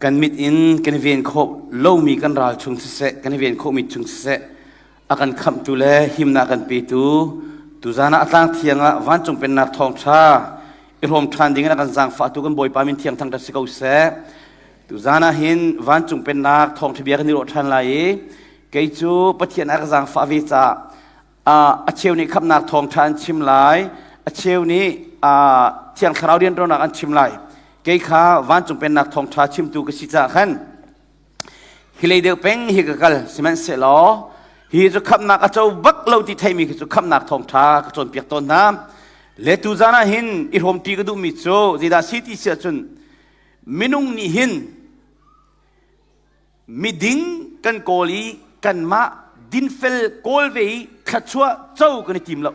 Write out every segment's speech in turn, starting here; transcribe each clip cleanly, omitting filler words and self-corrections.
Kan mit in kan i ven khawh lomi kan ral chung siseh, kan i ven khawhmi chung siseh, a kan khamhtu le himnak kan petu tuzan ah a tlang thiang ah vancung pennak thawngṭha i hrawm ṭhan ding in a kan zaangfahtu kan Bawipa min thiang thangṭhat si ko seh. Tuzan ah hin vancung pennak thawngṭha bia kan i ruah ṭhan lai i kei cu Pathian a ka zaangfah ve caah a cheu nih khamhnak thawngṭha an chim lai, a cheu nih Thiang Thlarau rianṭuannak an chim lai. Kei kha vancung pennak thawngṭha chimtu ka si caah khan hi lei deuh peng hi ka kal sihmanhsehlaw hi cu khamhnak a co bak lo ti theimi khi cu khamhnak thawngṭha ka cawnpiak tawn hna. Le tuzan ah hin i hrawmṭi ka duhmi cu zeidah si ti si ahcun minung nih hin miding kan kawl i kanmah dinfel kawl ve i thluachuah co kan i tim lo.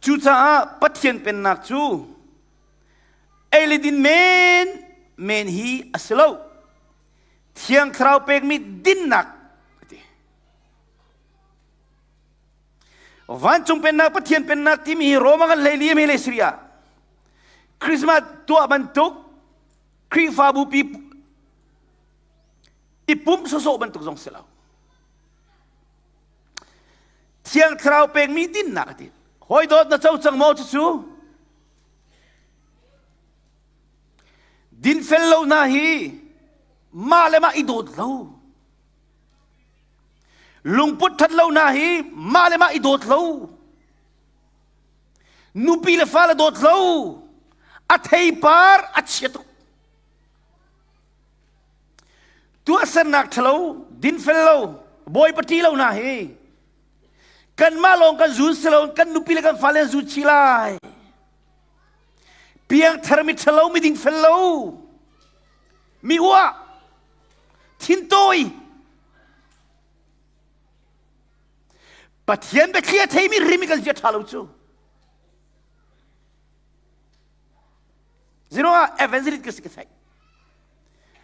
Cucaah Pathian pennak cu ei le din men men hi a si lo. Thiang Thlarau pekmi dinnak a ti. Vancung pennak Pathian pennak timi hi Roma kan hlei li le Syria. Christmas tuah bantuk Khrihfabu pi i pumh sawsawh bantuk zong si lo. Thiang Thlarau pekmi dinnak a ti. Hawi dawt na co cang maw cucu? Dinfel lo hna hi mah le mah i dawt lo. Lungput ṭhat lo hna hi mah le mah i dawt lo. Nupi le fale dawt lo. A theipar a chia tuk. Tuahsernak ṭhalo, dinfel lo, bawipa ṭih lo hna hi kanmah lawng kan zun si lo kan nupi le kan fale an zun chih lai. Piangthar mi ṭhalo, mi dingfel lo, mi uah, thintawi, Pathian biathli a theimi rim i kan zia ṭha lo cu. Ziruangah evangelist ka si ka theih.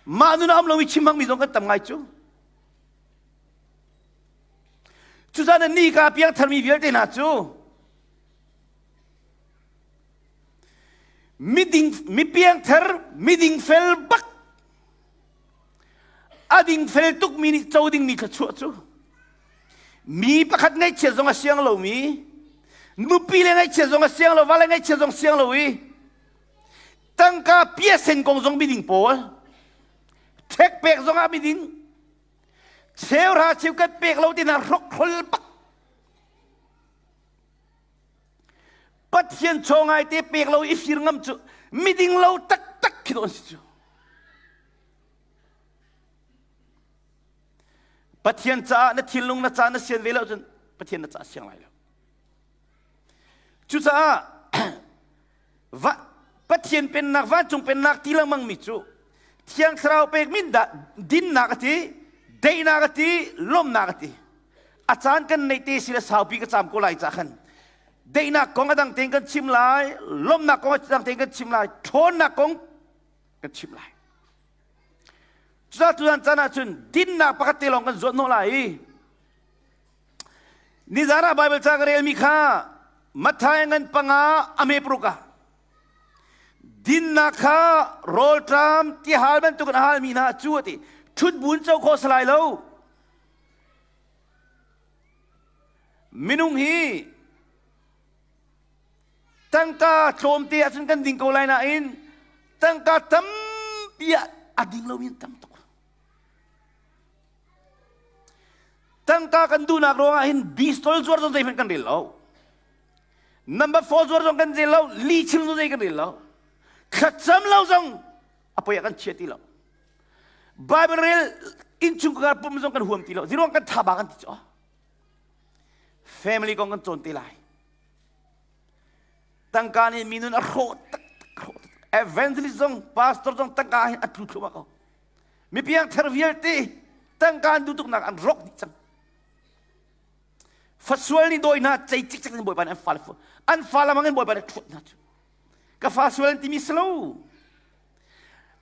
Mah nun a um lomi chim hmangmi zong kan tam ngai cu. Cucaah ni ka piangtharmi vialte hna cu miding mi piangthar miding fel bak a dingfel tukmi nih co dingmi thluachuah cu mi pakhat ngaihchiat zong a siang lomi nupi le ngaihchiat zong a siang lo vale ngaihchiat zong siang lo i tangka piasen kong zong miding pawl ṭhek pek zong ah miding cheuhra cheukhat pek lo tina hrokhrol bak Pathian chaw ngai te pek lo i fir ngam cu miding lo taktak khi an si cu Pathian caah na thinlung na ca na sian ve lo cun Pathian na caah siang lai lo cucaah va Pathian pennak vancung pennak ti lengmang mi cu Thiang Thlarau pek min dah dinnak a ti daihnak a ti lawmhnak a ti a caan kan neih te si le saupi ka caam ko lai ca khan daihnak kong a dang tein kan chim lai lawmhnak kong a dang tein kan chim lai ṭhawnnak kong kan chim lai cucaah tuzan caan ah cun dinnak pakhat te lawng kan zuat hnawh lai i nizan ah Bible ca ka relmi kha Matthai ngan panga a me paruk ah dinnak kha rawlṭam tihal bantukin a halmi hna cu a ti ṭhut buin co khawh si lai lo Minung hi tangka tlawmte ahcun kan ding ko lai nain tangka tampi ah a ding lomi an tam tuk. Tangka kan duhnak ruangah hin bistol zuar zong zeihmanh kan rel lo. Number 4 zuar zong kan rel lo, li chim zong zei kan rel lo. Thlacam lo zong a poi ah kan chia ti lo. Bible rel innchungkhar pum zong kan huam ti lo. Ziruang kan thaba kan ti cu. Family kong kan cawn te lai. Tangka nih mi nun a hrawh tak Evangelist zong pastor zong tangka hin a tlu thluahmah ko. Mi piangthar vialte tangka an duh tuknak an rawk dih cang. Fasual nih dawi hna cei cikcek in Bawipa nih an fale an fa lamang in Bawipa nih a ṭhuat hna cu. Ka fa sual an timi si lo.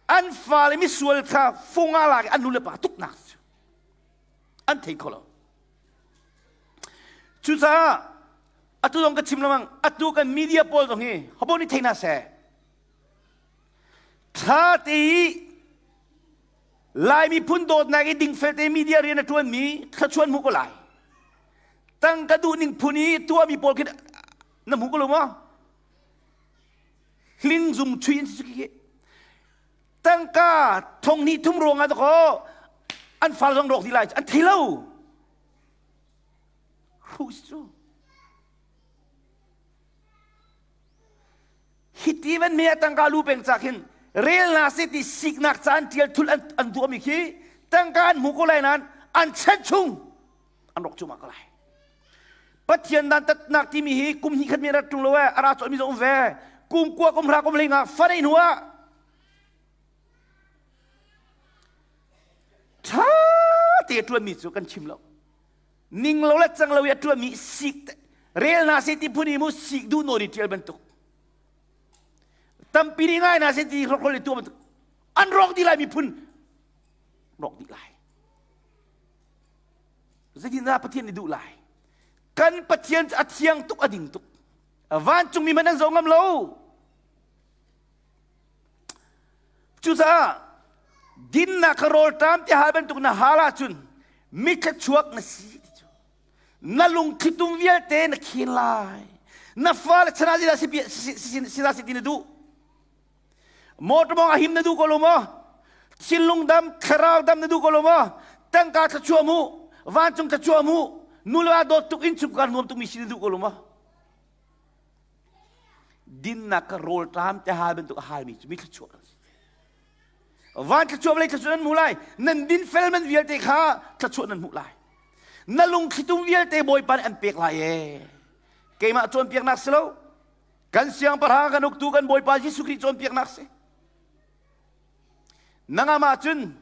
An fale misual kha fung ah lak i an nu le pa tuknak cu an thei kho lo. Cucaah Atu zong ka chim lengmang, atu kan media pawl zong hi hobo nih thei hna seh. Tha te i Lai miphun dawtnak i dingfel te media rian a ṭuanmi thluachuan hmu ko lai. Tangka duh ning phun i tuahmi pawl khi na hmu ko lo maw? Hling zum chui in si khi. Tangka thong hnih thum ruang ah dakaw an fal zong rawk dih lai an thei lo. Hruh si cu. Hiti van me tangka lu peng ca khin rel na se ti siknak ca an tial thul an, an duahmi khi tangka an hmu ko lai nain an chan chung an rawk cuahmah ko lai. Pathian dan tatnak timi hi kum hnih khat mi rat ṭung lo e a ra cawlmi zong um ve kum kua kum hra kum hlei fa nei hnu ah ṭha te ṭuanmi cu kan chim lo ning lo le cang lo i a ṭuanmi sik rel hna se ti phun i mu sik duh nawn i ṭial bantuk tampi nih ngai hna se ti hrokhol i tuah bantuk an rawk dih lai miphun rawk dih lai zeitindah Pathian nih duh lai kan Pathian cu a thiang tuk a ding tuk vancungmi hmanh an zoh ngam lo Cucaah dinnak kha rawlṭam ti hal bantuk na hal ahcun mithluachuak na si ti cu. Na lungthlitum vialte na khin lai. Na fale chan ah zeidah si ti na duh? Motor mong a him na duh ko lo maw? Thinlung dam, thlarau dam na duh ko lo maw? Tangka thluachuah mu, vancung thluachuah mu, nu le va dawt tuk innchungkhar nuam tukmi si na duh ko lo maw? Dinnak kha rawlṭam te hal bantuk a halmi cu mi thluachuah an si. Van thluachuah vawlei thluachuah nan hmu lai. Nan dinfel man vialte kha thluachuah nan hmuh lai. Na lungthlitum vialte Bawipa nih an pek lai ee. Keimah cawnpiaknak si lo. Kan siangpahrang kan uktu kan Bawipa Jesuh Khrih cawnpiaknak si. Nangam ahcun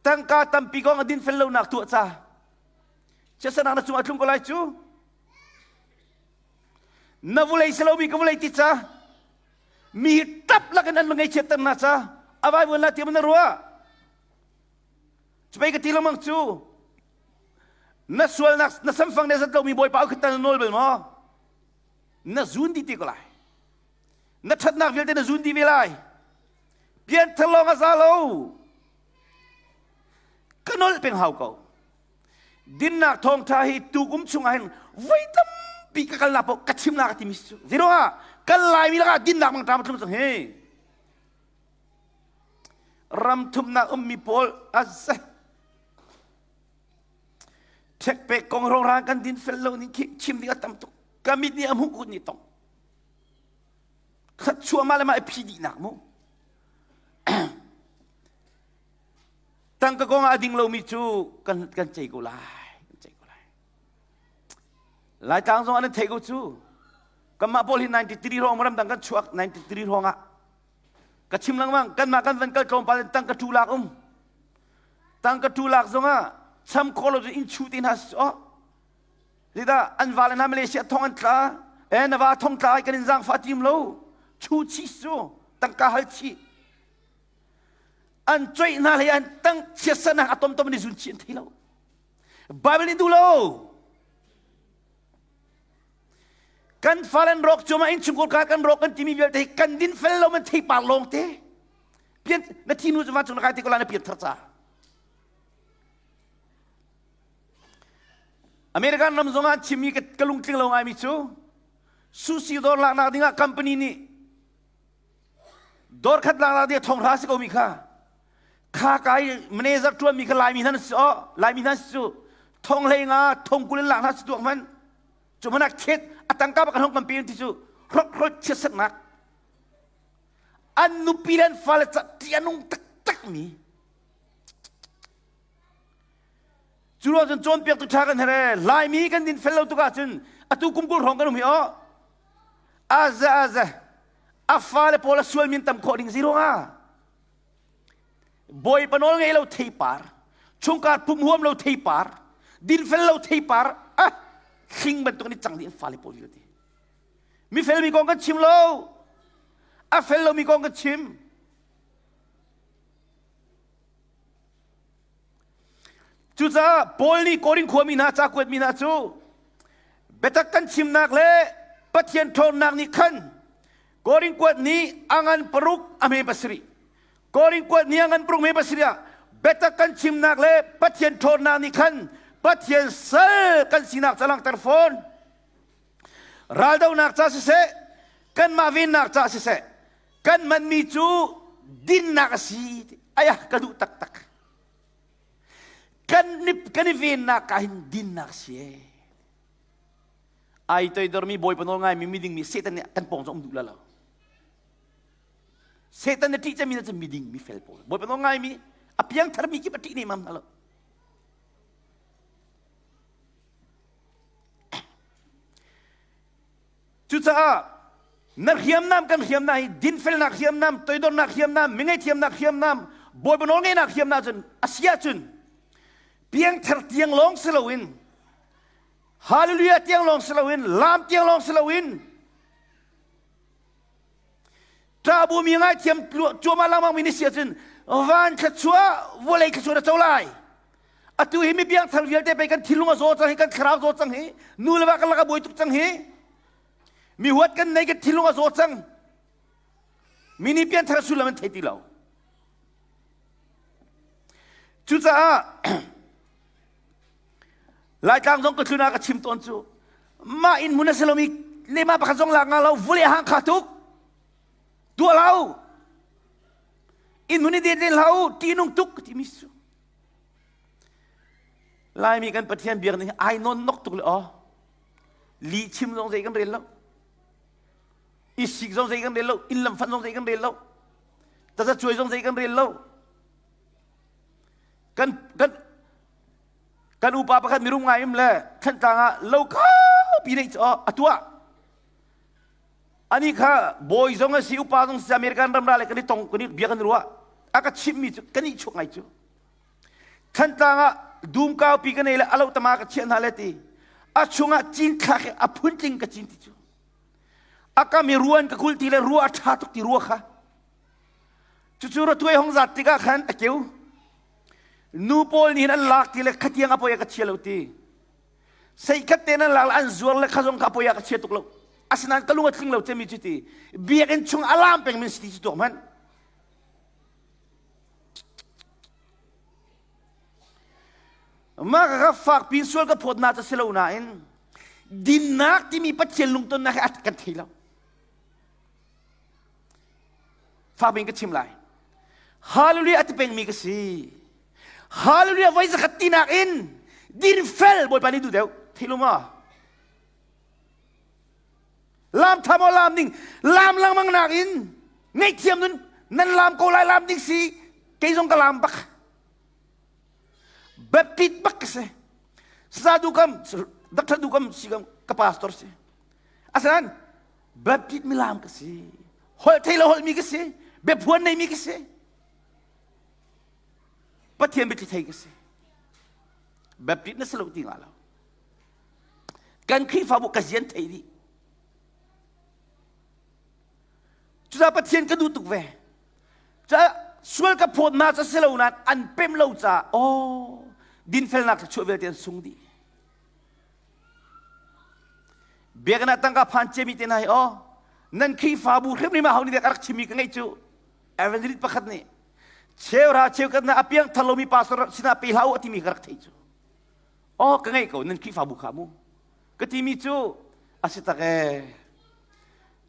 tangka tampi kong a dinfel lonak tuah ca. Chiatsernak na cungah tlung ko lai cu. Na vulei si lomi ka vulei ti ca mi hi tap lakin an ngaihchiatter hna ca a vaivuan la tiam na ruah cupei ka ti lengmang cu na sualnak na samfang ne zat lomi bawipa au khitan na nawl bal maw na zun di ti ko lai na ṭhatnak vialte na zun di ve lai pianthar lawng a za lo ka nolh peng hau ko Dinnak thawngṭha hi tukum chungah hin voi tampi ka kalnak paoh ka chimnak ka timi cu zeiruangah kan Laimi lakah dinnak mangṭam a tlung cang hi ram thumnak ummi pawl a ṭhekpek kong rongrang kan din fel lo ning khi chim ding a tam tuk ka mit nih a hmuh kut nih tong khat chuah mah le mah i phi dihnak mu Tangka kong ah a ding lomi cu kan kan cei ko lai. Kan cei ko lai. Laitlang zong an theih ko cu. Kanmah pawl hi 93 hrawng ramdang kan chuak 93 hrawng ah. Ka chim lengmang kanmah kan van kal tlawmpal in tangka tu lak um. Tangka tu lak zong ah cham khawh lo in chu te hna oh. Zeidah an va le hna Malaysia thong an tla. Eh na va thong tla ai kan in zaangfah tim lo. Chu chi su tangka hal chi. An coih hna hlei an tang chiatsernak a tomtom in zun chih an thei lo. Bible nih duh lo. Kan fale an rawk cuahmah innchungkhar ka kan rawk kan timi vialte hi kan din fel lo man theipar lawng te. Pian na thi nu cu vancung na kai te ko la na pian thar ca. American ram zong ah an chimmi ka lungtling lo ngaimi cu sushi dawr laknak dingah company nih Dawr khat lak ding thong hra si ko mi kha. Kha kai manager tuan mi kha Laimi hna si o Laimi hna si cu thong hlei nga thong kul in lak hna si tuak man. Cu mana khet atangka ba kan hong kan pe ti cu hrok hrot chiatsernak. An nupi le an fale ca ti anung taktak mi. Cu ruang cun cawnpiaktu ṭha kan herh Laimi kan din fel lo tuk ahcun atu kum 20 hrawng kan um hi o. Aza aza a fale pawl a sual min tam khawh ding si ruangah bawipa nawl ngei lo theipar chungkar pum huam lo theipar dinfel lo theipar ah hling bantuk in cang dih an fale pawl vialte mi fel mi kong kan chim lo a fel lomi kong kan chim Cucaah Paul nih Korin khuami hna ca kuatmi hna cu. Biatak kan chimnak le Pathian ṭhawnnak nih khan Korin kuat nih a ngan paruk a hme pasarih. Korin kuat nih a ngan paruk hme pasarih ah biatak kan chimnak le Pathian ṭhawnnak nih khan Pathian sal kan sinak ca langhter fawn. Raldohnak ca siseh, kanmah vennak ca siseh, kan manmi cu dinnak a si. Ayah ka duh taktak. Kan kan i vennak ah hin dinnak si ee. Ai toidormi Bawipa nawl ngaimi miding mi Satan nih kan pawng zong um duh la lo. Satan na ṭih cemi na cu miding mi fel pawl. Bawipa nawl ngaimi a piangtharmi kip a ṭih nemam hna lo. Cucaah na hriamnam kan hriamnam hi dinfelnak hriamnam, toidornak hriamnam, mingeithiamnak hriamnam, Bawipa nawlngeihnak hriamnam cun a si ahcun piangthar tiang lawng si loin hallelujah tiang lawng si loin lam tiang lawng si loin ṭahbu mi ngaithiam cuahmah lengmang mi ni si ahcun van thluachuah vawlei thluachuah na co lai atu hi mi piangthar vialte pei kan thinlung a zaw cang hi kan thlarau zaw cang hi nu le va kan lak a buai tuk cang hi mi huat kan nei kan thinlung a zaw cang mi nih pianthar sullam an thei ti lo cucaah Laitlang zong ka tlun ah ka chim tawn cu mah inn hmun a si lomi lema pakhat zong lak nga lo vule hang kha tuk tuah lo inn hmun i det len hlah u ṭihnung tuk timi su Laimi kan Pathian biak ning ai nawn nok tuk le aw li chim zong zei kan rel lo i sik zong zei kan rel lo inn lam fan zong zei kan rel lo taza cuai zong zei kan rel lo kan kan kan upa pakhat mirum ngai im le Thantlang ah lo kaupi neih cu a tuah ani kha bawi zong a si upa zong si American ram ra le kan i tong kan i bia kan ruah a ka chimmi cu kan i chuak ngai cu Thantlang ah dum kaupi ka nei le alo tama ka chiah hna le ti a chungah cin thlak i a phuntling ka cin ti cu a kam i ruan ka kul ti le rua a ṭha tuk ti rua kha cucu ratuai hong zat tikah khan a keu Nu pawl nih hin an lak ti le khatiang a poi ah ka chia lo ti. Seikhat te nan lak le an zuar le kha zong kha a poi ah ka chia tuk lo. Asinain ka lung a tling lo cemi cu ti. Biakinn chung alarm peng min si ti cu tuak hmanh. Mah ka fak pin sual ka phawt na ca si lo nain dinnak timi Pathian lungtonnak hi a kan thei lo. Fakpi in ka chim lai. Hallelujah a ti pengmi ka si. Hallelujah voi zakhat tinak in dinfel Bawipa nih duh deuh. Thei lo ma? Lam tha maw lam ding lam lengmang nak in ngaihthiam nun nan lam ko lai lam ding si kei zong ka lam bak. Baptist bak ka si. Sa du kam Dr. Du kam si kam ka pastor si. Asan Baptist milam ka si. Holh thei lo holhmi ka si. Biaphuan neimi ka si. Pathian biathli thei ka si. Baptist na si lo ti nga lo. Kan Khrihfabu ka zian thei dih. Cucaah Pathian ka duh tuk ve. Ca sual ka phawt na ca si lo nain an pem lo caah aw dinfelnak thluachuah vialte an sung dih. Biakinn ah tangka phan ciami te hna hi aw nan Khrihfabu hrimhrim ah ho nih dek a rak chimmi ka ngeih cu evangelist pakhat nih cheuhra cheukhat na a piang thar lomi pastor sinah pe hlah u a timi ka rak theih cu aw ka ngeih ko nan Khrihfabu kha mu ka timi cu a si tak ee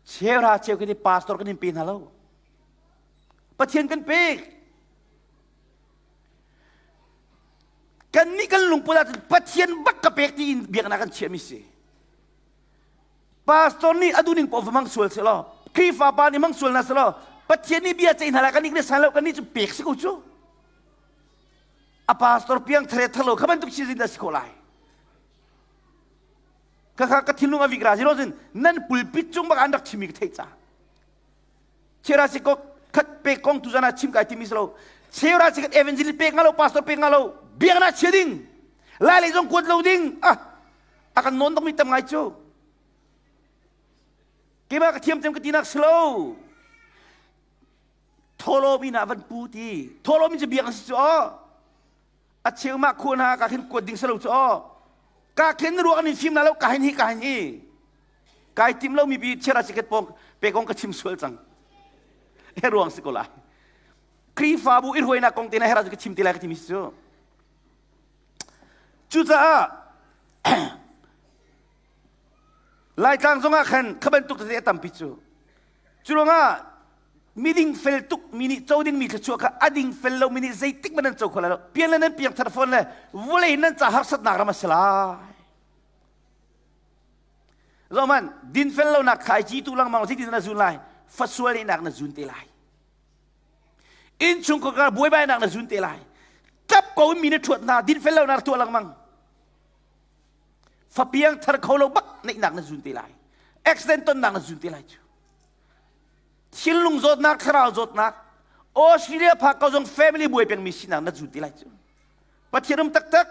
cheuhra cheukhat hi pastor kan in pe hna lo Pathian kan pek Kannih kan lungput ahcun Pathian bak ka pek tiin biaknak kan chiahmi si. Pastor nih a duhning paoh va hmang sual seh law, Khrihfa pa nih hmang sual hna seh law, Pathian nih bia ceih hna lai kan nih san lo kan nih cu pek si ko cu. A pastor piang thare thar lo kha bantuk si dah si khawh lai. Ka kha ka thinlung a vik ra zero zin nan pulpit cung bak an rak chimi ka theih ca. Chera si ko khat pek kong tu zana chim kai timi slo chera si khat evangelist pek nga lo pastor pek nga lo biak na chia ding lai lei zong kuat lo ding ah a kan non dok mi tam ngai cu keimah ka thiam cem ka tinak slo tholo mi na van pu ti tholo mi cu biak an si cu aw a cheu mah khu hna ka khin kuat ding slo cu aw Ka khin ruak an in fim na lo ka hin hi ka hin hi. Kai tim lo mi bi chiara chiket pong pe kong ka chim sual cang. He ruang si ko lai. Khrihfabu i hruainak kong te na hera ka chim ti lai ka timi cu. Cucaah Laitlang zongah khan kha bantuk tete a tampi cu. Cu ruangah miding fel tuk mi nih co dingmi thluachuah kha a ding fel lomi nih zeitik hmanh nan co kho lai lo. Pian le nan piang thar fawn le vawlei nan ca harsatnak ram a si lai. Zohman, din fel lonak thlaici tu lengmang zeitin na zun lai? Fasual nehnak na zun te lai. Innchungkhar buaibainak na zun te lai. Tap ko in mi na ṭhuat hna, din fel lonak tuah lengmang. Fapiang thar kho lo bak neihnak na zun te lai. Accident tonnak na zun te lai cu. Thinlung zawtnak, thlarau zawtnak, Australia phak ko zong family buai pengmi sinak na zun te lai cu. Pathian um taktak.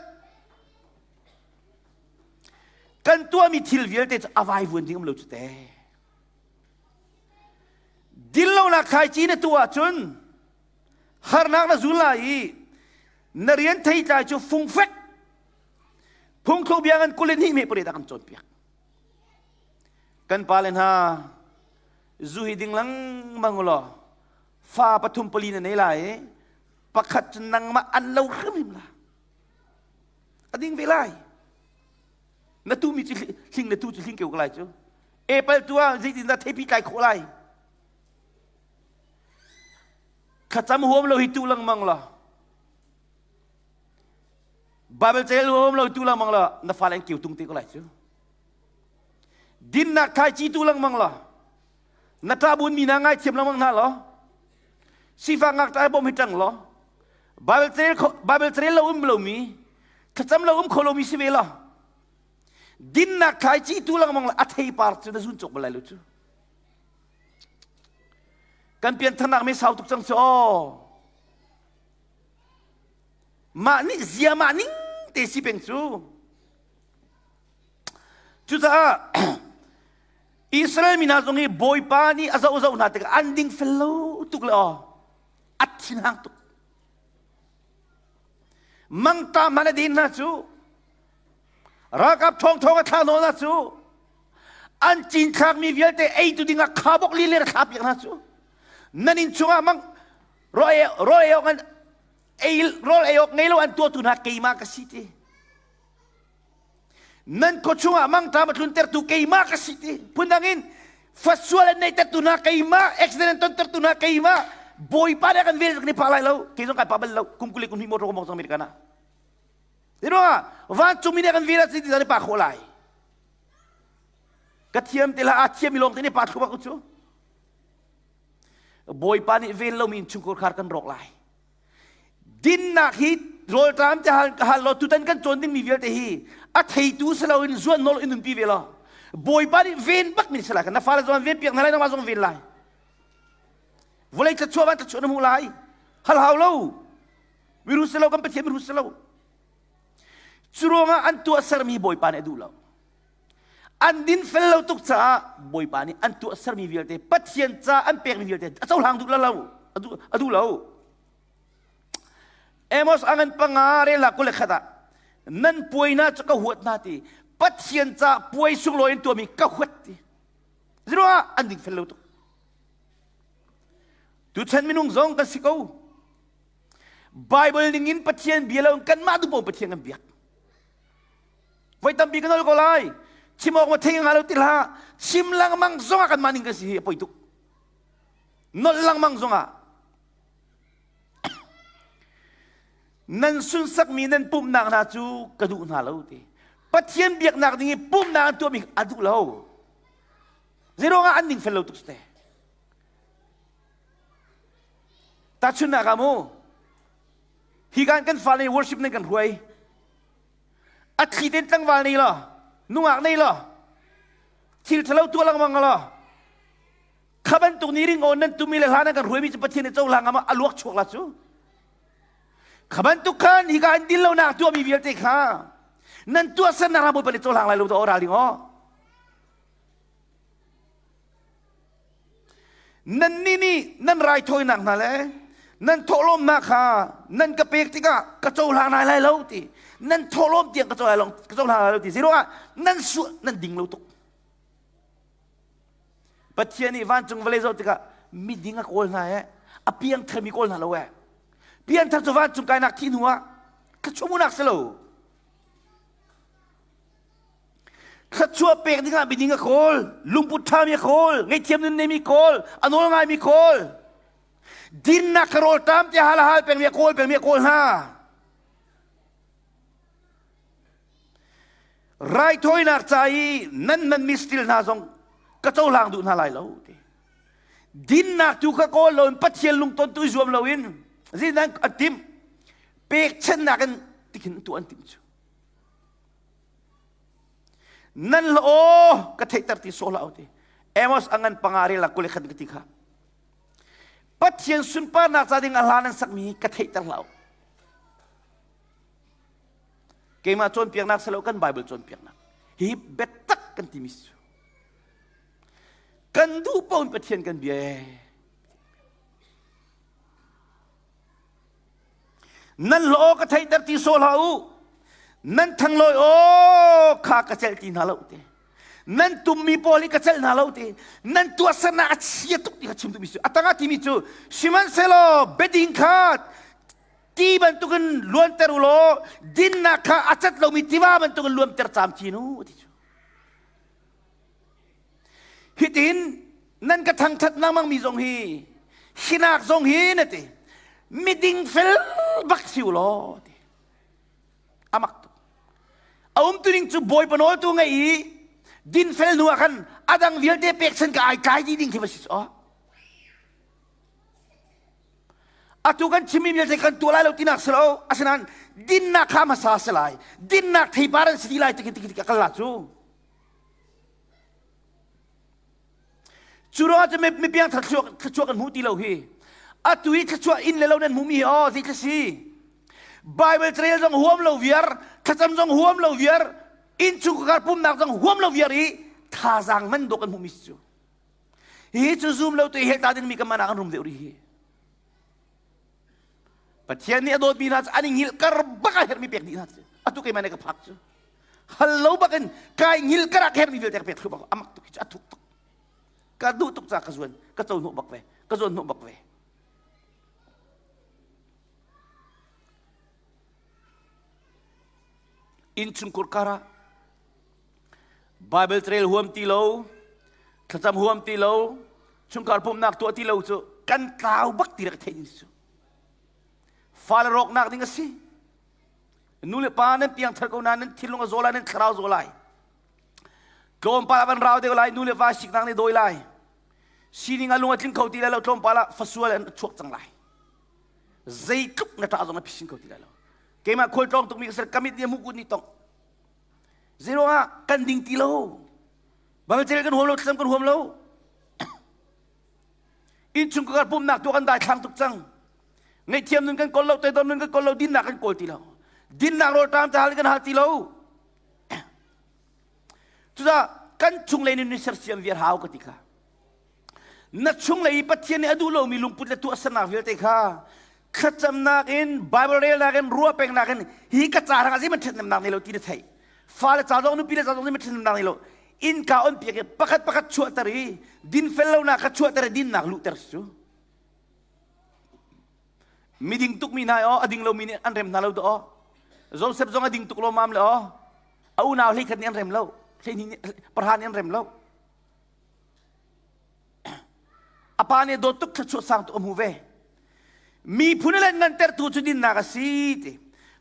Kan tuahmi thil vialte cu a vaivuan ding um lo cu te. Dinlonak thlaici na tuah ahcun harnak na zul lai i na rian theitlai cu fungfek phungthluk bia ngan kulin hi me pare dah kan cawnpiak. Kan pale hna zu hi ding lengmang law fa pathum pali na nei lai i pakhat cu nangmah an lo hrimhrim la. A ding ve lai. Na tu mi cu hling na tu cu hling keu ko lai cu. Apple tu ah zeitindah theipi tlai khawh lai? Thlacam huam lo hi tu lengmang la. Bible cel huam lo tu lengmang la na fale an keu tung te ko lai cu. Dinnak thlaici tu lengmang la. Na ṭabun mi na ngaithiam lengmang hna law. Sifak ngakṭah bawm hi ṭang law. Bible cel Bible cel lo um lomi thlacam lo um kho lomi si ve law. Dinnak thlaici tu lengmang la a theipar cu na zun cawk bal lai lo cu. Kan piantharnak me sau tuk cang cu aw. Mah nih zia mah ning te si peng cu. Cucaah Israel mi hna zong hi Bawipa nih a zoh zoh hna tikah an ding fel lo tuk le aw a thinhang tuk. Mangta hmanh a din hna cu ralkap ṭhawngṭhawng a thlah nawl hna cu an cinthlakmi vialte eitu dingah khabok lilir a thlah piak hna cu nan inn chungah mang rawl ei awk an ei rawl ei awk ngei lo an tuahtu hna keimah ka si ti nan khua chungah mangṭam a tluntertu keimah ka si ti phundang in fasual an neihtertu hna keimah accident an tontertu hna keimah bawipa nih a kan vel kan i pah lai lo kei zong kai pah bal lo kum kul le kum hnih motor ka mong cang American ah Ti ruangah vancungmi nih a kan vel ah ti pa khawh lai ka thiam te lah a thiam mi lawng te nih pa thlu ku cu bawipa nih vel lomi innchungkhar khar kan rawk lai Dinnak hi rawlṭam te hal hal law tutan kan cawn dingmi vialte hi a theitu si loin zuan nawl in nunpi ve law Bawipa nih ven bak mi si lai na fale zong ven piak hna lai nangmah zong ven lai vawlei thluachuah van thluachuah na hmuh lai hal hau lo miru si lo kan Pathian miru si lo cu ruangah an tuahsermi Bawipa nih a duh lo an din fel lo tuk caah Bawipa nih an tuahsermi vialte Pathian ca an pekmi vialte a cohlang duh lo a duh lo Amos angan panga rela kule khat ah nan puai na cu ka huat na ti Pathian ca puai sunglawi in tuahmi ka huat ti ziruah an ding fel lo tuk tuchan minung zong kan si ko Bible ning in Pathian bia lo kanmah duh paoh Pathian kan biak Voi tampi ka nawl ko lai. Chim awk ma thei nga lo ti hlah. Chim lengmang zongah kanmah ning kan si hi a poi tuk. Nolh lengmang zongah nan sunsakmi nan pumhnak hna cu ka duh hna lo ti. Pathian biaknak ding i pumhnak an tuahmi a duh lo. Zeiruangah an ning fel lo tuk te. Tahchunhnak ah mu, hi kan kan fale worship nan kan hruai. A thli tein tlangval nei law, nungak nei law, thil ṭhalo tuah lengmang law, kha bantuk ni ringawn nan tumi le hla nan kan hruaimi cu Pathian nih cohlang ngam a luak chuak la cu. Kha bantuk khan hika an din lonak tuahmi vialte kha nan tuahsernak ram Bawipa nih cohlang lai lo to ral ding aw. Nannih nih nan raithawinak hna le Nan thawhlawmnak kha nan ka pek tikah ka cohlang lai lai lo ti. Nan thawhlawm tiang ka cohlang ka cohlang lai lo ti. Zeiruangah nan suah nan ding lo tuk. Pathian nih vancung vawlei zoh tikah miding a kawl hna he a piangthar mi kawl hna lo eh. Piangthar cu vancung kainak thi hnu ah thluachuah si lo. Thluachuah pek dingah miding a kawl, lungput ṭhami a kawl, ngaihthiam nun neimi kawl, a nawl ngaimi kawl. Dinnak ka rawl ṭam tiah hal a hal pengmi a kawl pengmi a kawl hna. Raithawinak ca i nan manmi stil hna zong ka cohlang duh hna lai lo ti. Dinnak tu kha kawl loin Pathian lungton tu i zuam loin zeidan an timh pekchannak in tikhin tuah an timh cu. Nan hla aw ka theihter ti sawh hlah u ti. Amos a ngan panga rel ah 21 ka ti kha. Pathian sunparnak ca ding a hla nan sakmi hi ka theihter hlah u. Keimah cawnpiaknak si lo kan Bible cawnpiaknak. Hi biatak kan timi si. Kan duh paoh in Pathian kan bia ee. Nan hlaw ka theihter ti sawh hlah u. Nan thanglawi aw kha ka celh ti hna lo te. Nan tummi pawl hi ka celh hna lo te. Nan tuahsernak a chia tuk ti kha chim duhmi cu. A tangah timi cu sihmanhsehlaw biading kha ti bantukin luanter u law dinnak kha a cat lomi tiva bantukin luamter camcin u ti cu. Hitin nan ka thangṭhat lengmangmi zong hi hinak zong hi na ti miding fel bak si u law ti amak tuk a umtu ning cu bawipa nawl tu ngei i dinfel hnu ah khan adang vialte pekchan ka ai tlai dih ding khi va si cu atu kan chimmi vialte kan tuah lai lo tinak si lo asinain dinnak kha hmasa si lai dinnak theipar an si dih lai ti ti kal la cu Cu ruangah cun mi piangthar thluachuah kan hmu ti lo hi. Atu i thluachuah inn le lo nan hmuhmi hi aw zei si. Bible carel zong huam lo viar, thlacam zong huam lo viar, innchungkhar pumnak zong huam lo viar i thazaang man dawh kan hmuhmi si cu. Hi cu zum lo tu i hel ta dingmi kan man ah kan rum deuh rih hi. Pathian nih a dawtmi hna cu an i hngilh kar bak a herhmi pek dih hna cu. Atu keimah nih ka phak cu. Hal lo bakin kai hngilh kar ah ka herhmi vialte ka pek thlu bak amak tuk hi cu a thuk tuk. Ka duh tuk ca ka zuan ka co hnawh bak ve ka zuan hnawh bak ve. Innchungkhur kar ah Bible trail huam ti lo, thlacam huam ti lo, chungkhar pumhnak tuah ti lo cu kan tlau bak ti rak theih ding cu. Fale rawknak ding a si. Nu le pa nan piangthar ko nain nan thinlung a zaw lai, nan thlarau zaw lai. Tlawmpal ah van rau deuh lai, nu le va siknak nih dawi lai. Sining a lung a tling kho ti lai lo, tlawmpal ah fasual an chuak cang lai. Zeitluk na ṭah zong na phisin kho ti lai lo. Keimah khualtlawng tukmi ka si, ka mit nih a hmuh kun nih tong. Zeiruangah kan ding ti lo. Bible kan huam lo, thlacam kan huam lo. Innchungkhar pumnak tu kan daithlang tuk cang. Ngaihthiam nun kan kawl lo, toidor nun kan kawl lo, dinnak kan kawl ti lo. Dinnak rawlṭam ca hal kan hal ti lo. Cucaah kan chunglei nun ni sersiam viar hau ka ti kha. Na chunglei i Pathian nih a duh lomi lungput le tuahsernak vialte kha thlacamnak in Bible relnak in ruah pengnak in hi ka ca hrang zeihmanh ṭhathnemnak nei lo ti na theih. Fale ca zong nupi le ca zong zeihmanh ṭhathnemnak nei lo. Innka on piak i pakhat pakhat chuahter i dinfel lonak kha chuahter i dinnak luhter cu. Miding tukmi hna aw a ding lomi nih an rem hna lo dah aw. Joseph zong a ding tuk lawmam le aw. A unau hleikhat nih an rem lo. Hleihnih pahra nih an rem lo. A pa nih dawt tuk thluachuah sang tuk a hmu ve. Miphun le ngantertu cu dinnak a si ti.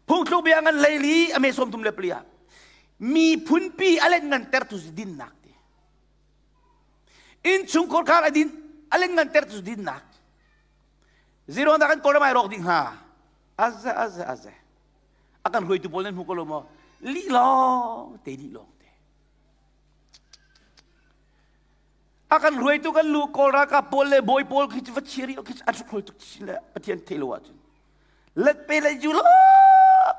Phungthluk bia ngan leili a me 34 ah. Miphunpi a len ngantertu cu dinnak ti. Innchungkhar khar a din a len ngantertu cu dinnak. Zero na kan kawlram ai rawk ding hnga. Aze aze aze. A kan hruaitu pawl nan hmu ko lo maw? Lih lawng te lih lawng te. A kan hruaitu kan lu kawl ralkap pawl le bawi pawl khi cu va chia rih khi an hruai tuk si le Pathian thei lo ahcun let pe le ju lo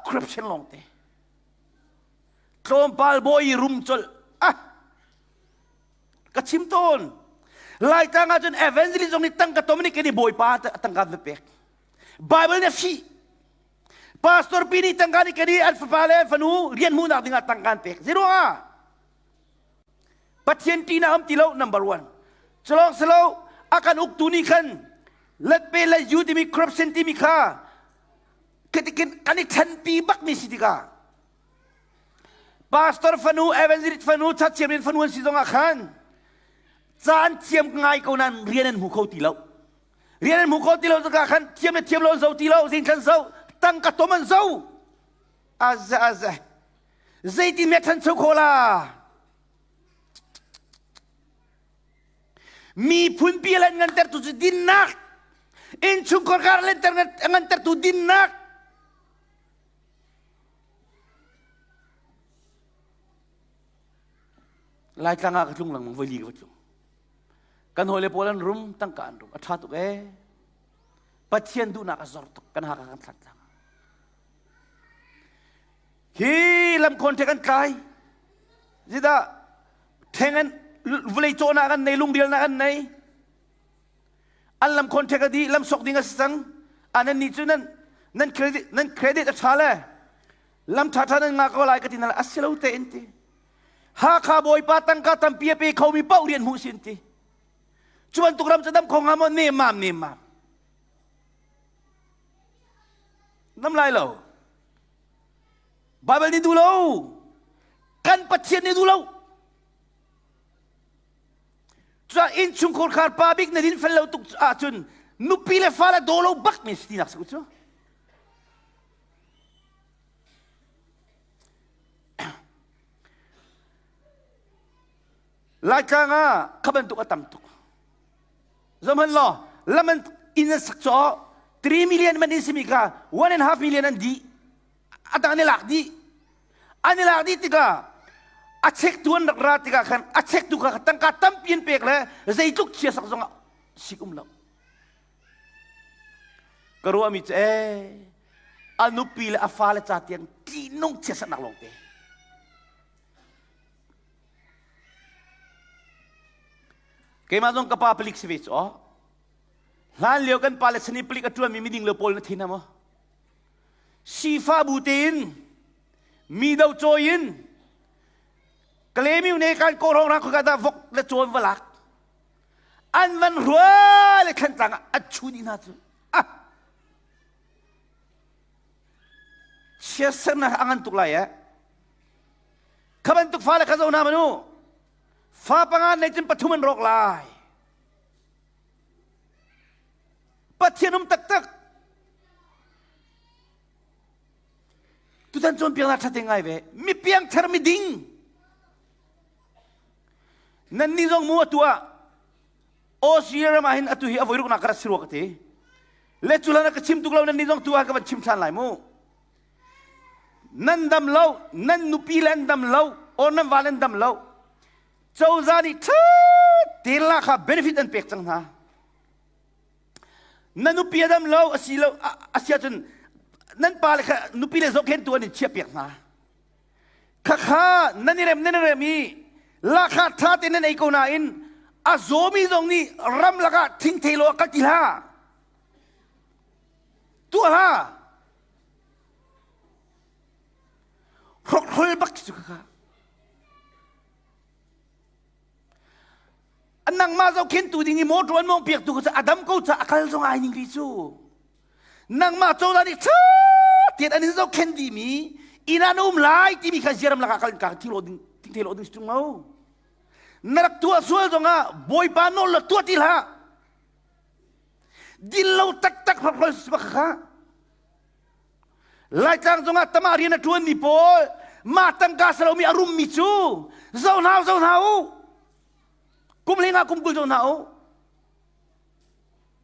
corruption lawng te tlawmpal bawi rum colh ah ka chim tawn Laitlang ahcun evangelist zong nih tangka tom nih kan i bawipa tangka va pek. Bible nih a fih. Pastor pi nih tangka nih kan i an fapa le an fanu rian hmuhnak dingah tangka an pek. Zeiruangah? Pathian ṭihnak um ti lo number one. Culawng silo a kan uktu nih khan let pe le yu timi corruption timi kha katikin kan i ṭhenpi bakmi si tikah pastor fanu evangelist fanu church fanu an si zongah khan caan thiam ngai ko nan rian an hmu kho ti lo rian an hmu kho ti lo tikah khan thiam le thiam lo an zo ti lo zingthlan zo tangka tom an zo aza aza zeitin me ṭhancho khawh la miphun pi lan ngantertu cu dinnak innchungkhar kar lenter ngantertu dinnak Laitlang ah ka tlung lengmang voi li ka va tlung kan hawile pawl an rum tangka an rum a ṭha tuk ee Pathian duhnak a zor tuk kan haka kan thlat tlang hi lamkhawn ṭhek an tlai zidah ṭheng an vawlei cawhnak an nei lungrialnak an nei an lamkhawn ṭhek a dih lam sok ding a si cang a nan nih cu nan nan credit nan credit a ṭha le lam ṭha ṭha nan ngah ko lai ka ti na a si lo te in ti Hakha bawipa tangka tampi a pe khomi paoh rian hmuh sin ti cu bantuk ram cu dam kho hnga maw nemmam nemmam Nam lai lo. Bible nih duh lo. Kan Pathian nih duh lo. Cuah innchungkhar khar pa bik na din fel lo tuk ahcun nupi le fale daw lo bak mi si tinak si cu. Laitlang ah kha bantuk a tam tuk. Zohhmanh law, lam an inn an sak caw 3 million man in simi kha 1.5 million an dih. A dang an i lak dih. An i lak dih tikah a chektu an rak ra tikah khan a chektu kha tangka tampi an pek le zeitluk chia sak zongah sik um lo. Ka ruahmi cu ee a nupi le a fale ca tiang ṭihnung chiasaknak lawngte. Keimah zong ka pa palik si ve cu aw. Hlan lio kan pa le chan i palik a ṭuanmi miding lo pawl na thin maw? Sifa bu tein mi do cawi in Kalemiu ne kan ko rong rang khua dah vok le cawn va lak. An van rua le thlantlang ah an chu dih hna cu. Ah! Chiatsernak a ngan tuk lai eh. Kha bantuk fale kha zo hna manu. Fa panga nei cun pathum an rawk lai. Pathian um taktak. Tutan cawnpiaknak ṭha te ngai ve. Mi piangthar mi ding. Nannih zong mu atu ah Australia ram ah hin atu hi a voiruknak ka rat si rua ka ti. Le cu hlan ah ka chim tuk lo nannih zong tu ah ka van chim ṭhan lai mu. Nan dam lo, nan nupi le an dam lo, or nan va le an dam lo. Cozah nih ṭha tein la kha benefit an pek cang hna. Na nupi a dam lo a si lo a si ahcun nan pa le kha nupi le zohkhentu an in chiah piak hna. Khakha nan i rem nan i rem i lahkhah ṭha tein nan ei ko nain a zawmi zong nih ramlak ah thingthei lo ah kal ti hlah. Tuah hlah. Hrokhrol bak cu khakha. Nangmah zohkhentu ding i motor an mawng piaktu kha a dam ko ca a kal zong ai ning ri cu. Nangmah cozah nih ṭha tein an in zohkhenh dihmi inn ah na um lai timi kha ziaram lakah kal ka thing ding thing lo ding si ṭung lo. Na rak tuah sual zongah Bawipa nawl la tuah ti hlah. Din lo taktak hrokhrol si bak kha. Laitlang zongah tama rian a ṭuanmi pawl mah tangka salomi a rummi cu zo hna zo hna u. Kum hlei nga kum 20 zo hna u.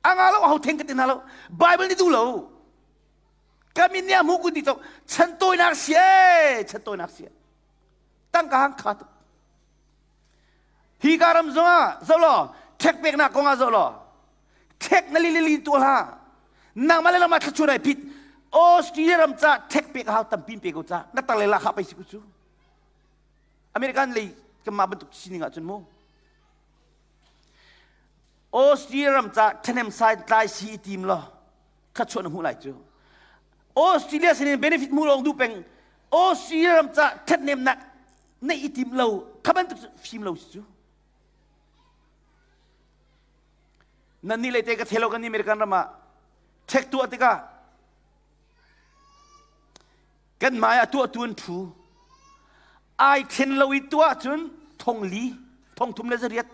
A nga lo ho theng ka ti hna lo. Bible nih duh lo. Ka min nih a hmu kun ti cok chan tawinak si e chan tawinak si tangka hang kha tuk. Hi ka ram zongah zo law ṭhek peknak kongah zo law ṭhek na li li li tuah hlah. Nangmah le nangmah thluachuah nai phit. Australia ram ca ṭhek pek a hau tampi pe ko ca na tang le la kha pei si ku cu. American lei kanmah bantuk sining ahcun mu. Australia ram ca ṭhahnem sai tlai si i tim law. Thluachuah na hmuh lai cu. Australia sinin benefit hmuh lawng duh peng. Australia ram ca ṭhathnemnak neih i tim lo. Kha bantuk cu fim lo si cu. Nan nih lei te ka thelo kan ni American ram ah check tuah tikah kan hmai ah tuahtu an ṭhu. Ai thlen lo i tuah cun thong li, thong thum le zariat.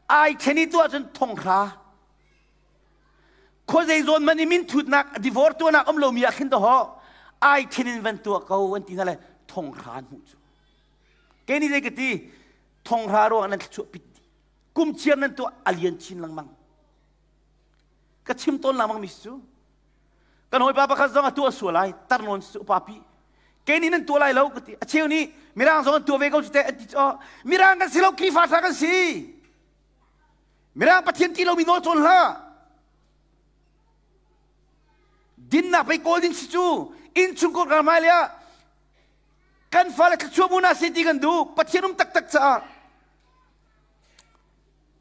Ai thlen i tuah cun thong hra. Khuazei zawn man i min thutnak divorce tuahnak um lomi ah khin to ai thlen in van tuah ko an ti hna le thong hra an hmuh cu. Kei nih zei ka ti thong hra ruang nan thluachuah pit dih. Kum chiar nan tuah a lian chin lengmang. Ka chim tawn lengmang mi cu. Kan hawipa pakhat zong a tuah sual lai tar nawn cu upa pi. Kei nih nan tuah lai lo ka ti. A cheu nih Mirang zong an tuah ve ko cu teh an ti cu. Mirang kan si lo Khrihfa tha kan si. Mirang Pathian ti lomi nawl cawn hlah. Dinnak pei kawl ding si cu innchungkhar kan hmai ah kan fale thluachuah mu na si ti kan duh Pathian um taktak caah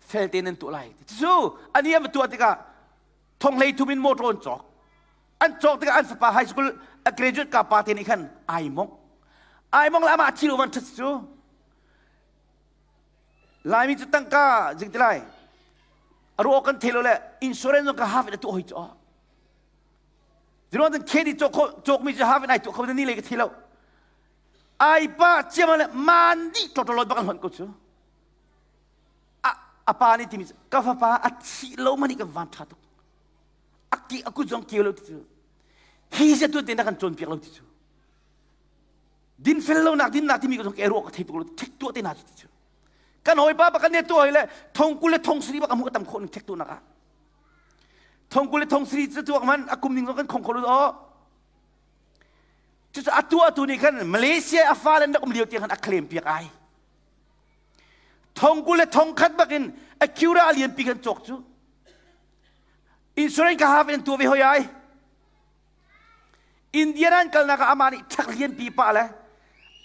fel tein nan tuah lai. Cu ani an va tuah tikah thong hlei thum in motor an cawk. An cawk tikah an fapa high school a graduate ka pa te nih khan ai mong. Ai mong le amah thil van ṭhat cu Laimi cu tangka jing ti lai. A ruah kan thei lo le insurance zong ka half in a tuah hoi cu. Ziruang tan khedi cawk cawk mi cu half in ai tuah kho ni le ka thei lo. Ai pa chiama le man di totolot bak an hon ko cu. A a pa nih timi ka fapa a thi lo mani kan van tha tuk. A ki a kut zong keu lo ti cu. Hi se tu te na kan cawn piak lo ti cu. Dinfel lonak dinnak timi ka ruah ka thei tuk lo thek tuah te hna cu ti cu. Kan hawipa bak kan ne tuah le thong kul le thong sari bak a mu tam khawh ning thek tuah nak ah. Thong kul le thong sari cu tuak man a kum ning kan khong kho lo o. Cucu a tuah tu nih khan Malaysia a fa le rak um lio tiang khan a claim piak ai. Thong kul le thong khat bak in Acura a lian pi kan cawk cu. Insurance ka haf in tuah ve hoi ai. Indian an kalnak ah amah nih ṭhak lianpi pah le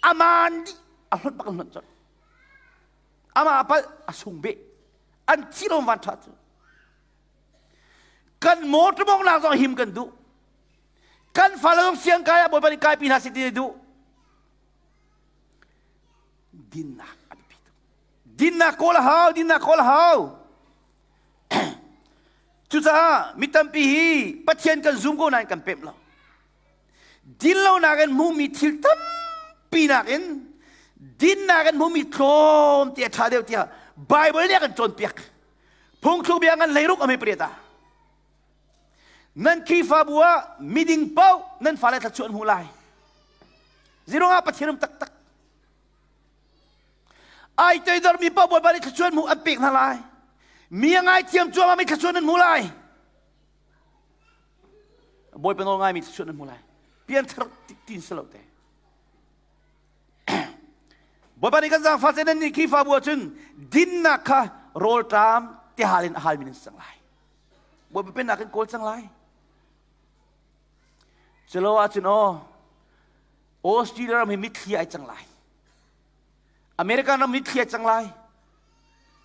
aman dih a hlonh bak an hlonh colh. Amah a palh a sung beh. An thi lo van ṭha cu. Kan motor mawngnak zong him kan duh. Kan fale zong siang kai ah Bawipa nih kaipi hna seh ti duh. Dinnak a biapi tuk. Dinnak kawl a hau, dinnak kawl a hau. Cucaah mi tampi hi Pathian kan zum ko nain kan pemh lo. Dinlonak in hmuhmi thil tampi nakin dinnak in hmuhmi tlawm ti a ṭha deuh tiah Baibal nih a kan cawnpiak. Phungthluk bia ngan hleiruk a pariat ah. Nan Khrihfabu ah miding paoh nan fale thluachuah an hmu lai. Zirong ah Pathian um taktak. Ai toidormi paoh Bawipa nih thluachuah hmuh an pek hna lai. Mi a ngaithiam cuahmah mi thluachuah nan hmu lai. Bawipa nawl ngaimi thluachuah nan hmu lai. Pianthar tin si lo te. Bawipa nih kan zaangfah seh nan nih Khrihfabu ahcun dinnak kha rawlṭam tihal in a halmi nan si cang lai. Bawipa pennak in kawl cang lai. Culo ahcun aw Australia ram hi mitthli ai cang lai. American ram mitthli ai cang lai.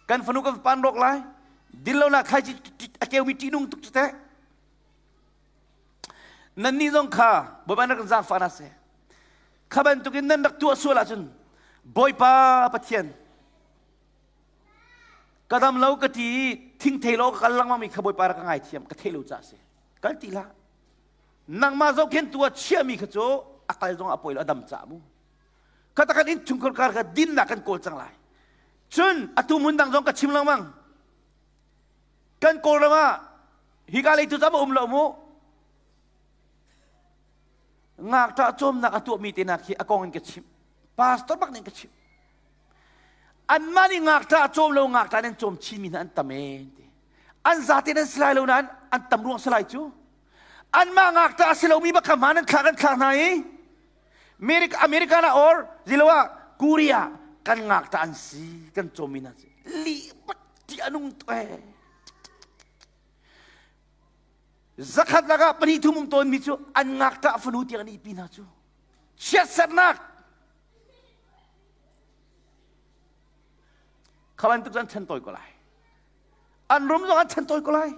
Kan fanu kan pan rawk lai. Dinlonak thlaici a keumi ṭihnung tuk cu teh. Nannih zong kha Bawipa na kan zaangfah hna seh. Kha bantukin nan rak tuah sual ahcun Bawipa Pathian ka dam lo ka ti i thingthei lo ka kal lengmang mi kha Bawipa rak ka ngaithiam ka thei lo caah si. Kal ti hlah. Nangmah zohkhentu ah chiahmi kha cu a kal zong a poi lo a dam caah mu. Kha tak kan innchungkhar kar kha dinnak kan kawl cang lai. Cun atu hmun dang zong ka chim lengmang. Kan Kawlram ah hika lei tu cam a um lo mu. Ngakṭah cawmnak a tuahmi te hna khi a kong in ka chimh. Pastor bak nih ka chimh. Anmah nih ngakṭah cawm lo ngakṭah nan cawm chinmi hna an tam ee ti. An zate nan si lai lo nain an tam ruang si lai cu. Anmah ngakṭah a si lomi bak kha hmaan an thlak an thlak hna i America American ah or ziloah Korea kan ngakṭah an si kan cawmmi hna si. Lih bak ti a nung tuk ee. Zakhat lakah pahnih thum um tawnmi cu an ngakṭah fanu tiang an ihpi hna cu. Chiatsernak Kha bantuk cu an chan tawi ko lai. An rum zong an chan tawi ko lai.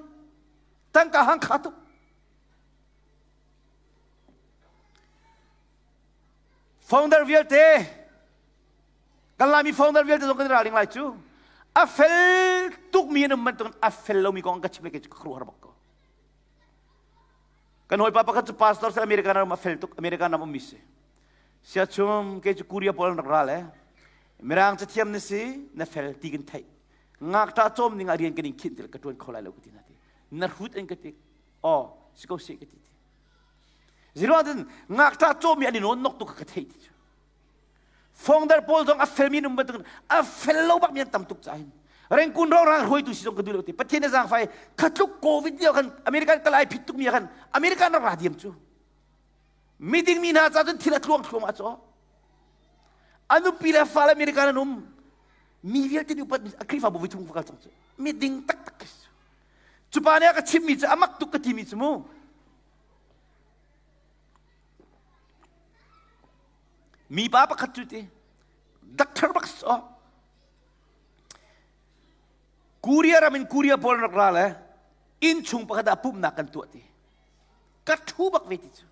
Tangka hang kha tuk. Founder vialte kan Laimi founder vialte zong kan i ralring lai cu. A fel tukmi an um bantukin a fel lomi kong an ka chim le kei cu ka khuaruahhar bak ko. Kan hawipa pakhat cu pastor si American ram a fel tuk American ram ummi si. Siachum kei cu Korea pawl an rak ra le Mirang cathiam na si na fel ti kan theih. Ngakṭah cawm ning ah rian kan in khinh ti ka ṭuan kho lai lo ka ti na ti. Na hrut an ka ti. Aw si ko si ka ti. Ziruang cun ngakṭah cawmi an i nawn nok tuk ka theih ti cu. Fongdar pawl zong a felmi an um bantukin a fel lo bakmi an tam tuk caah hin Rengkun rongrang hruaitu si zong ka duh lo ti. Pathian na zaangfai khatluk COVID lio khan American kal ai phit tukmi khan American rak ra diam cu. Miding mi hna ca cun thil a tluang thluahmah cu. A nupi le fale American an um. Mi vialte nih upat a Khrihfabu voi thum kal cang cu. Miding taktak cu pa nih a ka chimmi cu a mak tuk ka timi cu mu. Mipa pakhat cu ti doctor bak so Korea ram in Korea pawl rak ra le inn chung pakhat ah pumhnak kan tuah ti. Ka thu bak ve ti cu.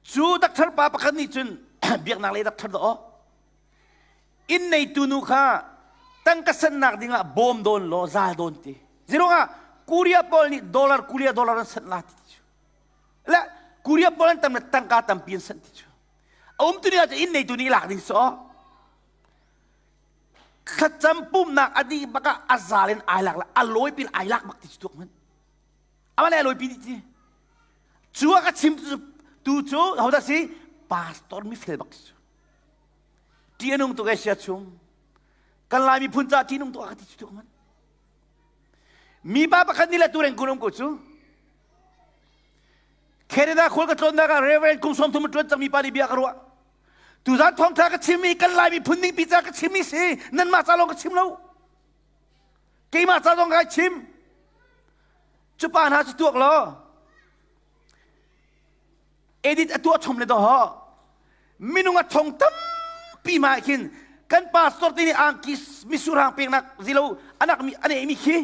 Cu doctor pa pakhat nih cun biaknak lei doctor dah aw inn neitu nu kha tangka sannak dingah bawm dawn law zal dawn ti. Zirungah Korea pawl nih dollar Korea dollar an sanh la ti cu. Le Korea pawl an tam le tangka tampi an sanh ti cu. A um tu ni ah inn neitu nih lak ding so. Thlacam pumnak a dih bak ah a zal in ai lak le a lawi pin ai lak bak ti cu tuak hmanh. Amah le a lawi pi dih ti. Cu a ka chim tu cu hodah si pastor mi fel bak cu. Ṭih a nung tuk e sia chung. Kan Lai miphun caah ṭih nung tuk a ka ti cu tuk man. Mi pa pakhat nih le tu reng kun um ko cu. Canada khual ka tlawnnak ah Reverend kum 30 a ṭuan cangmi pa nih bia ka ruah. Tuzan thawngṭha ka chimmi kan Lai miphun ningpi ca ka chimmi si nanmah ca lawng ka chim lo. Keimah ca zong kai chim. Cu pa hna cu tuak law edit a tuah chom le dawh minung a thong tampi ma khin kan pastor te nih angki misurang peknak zilo anak mi ane mi khi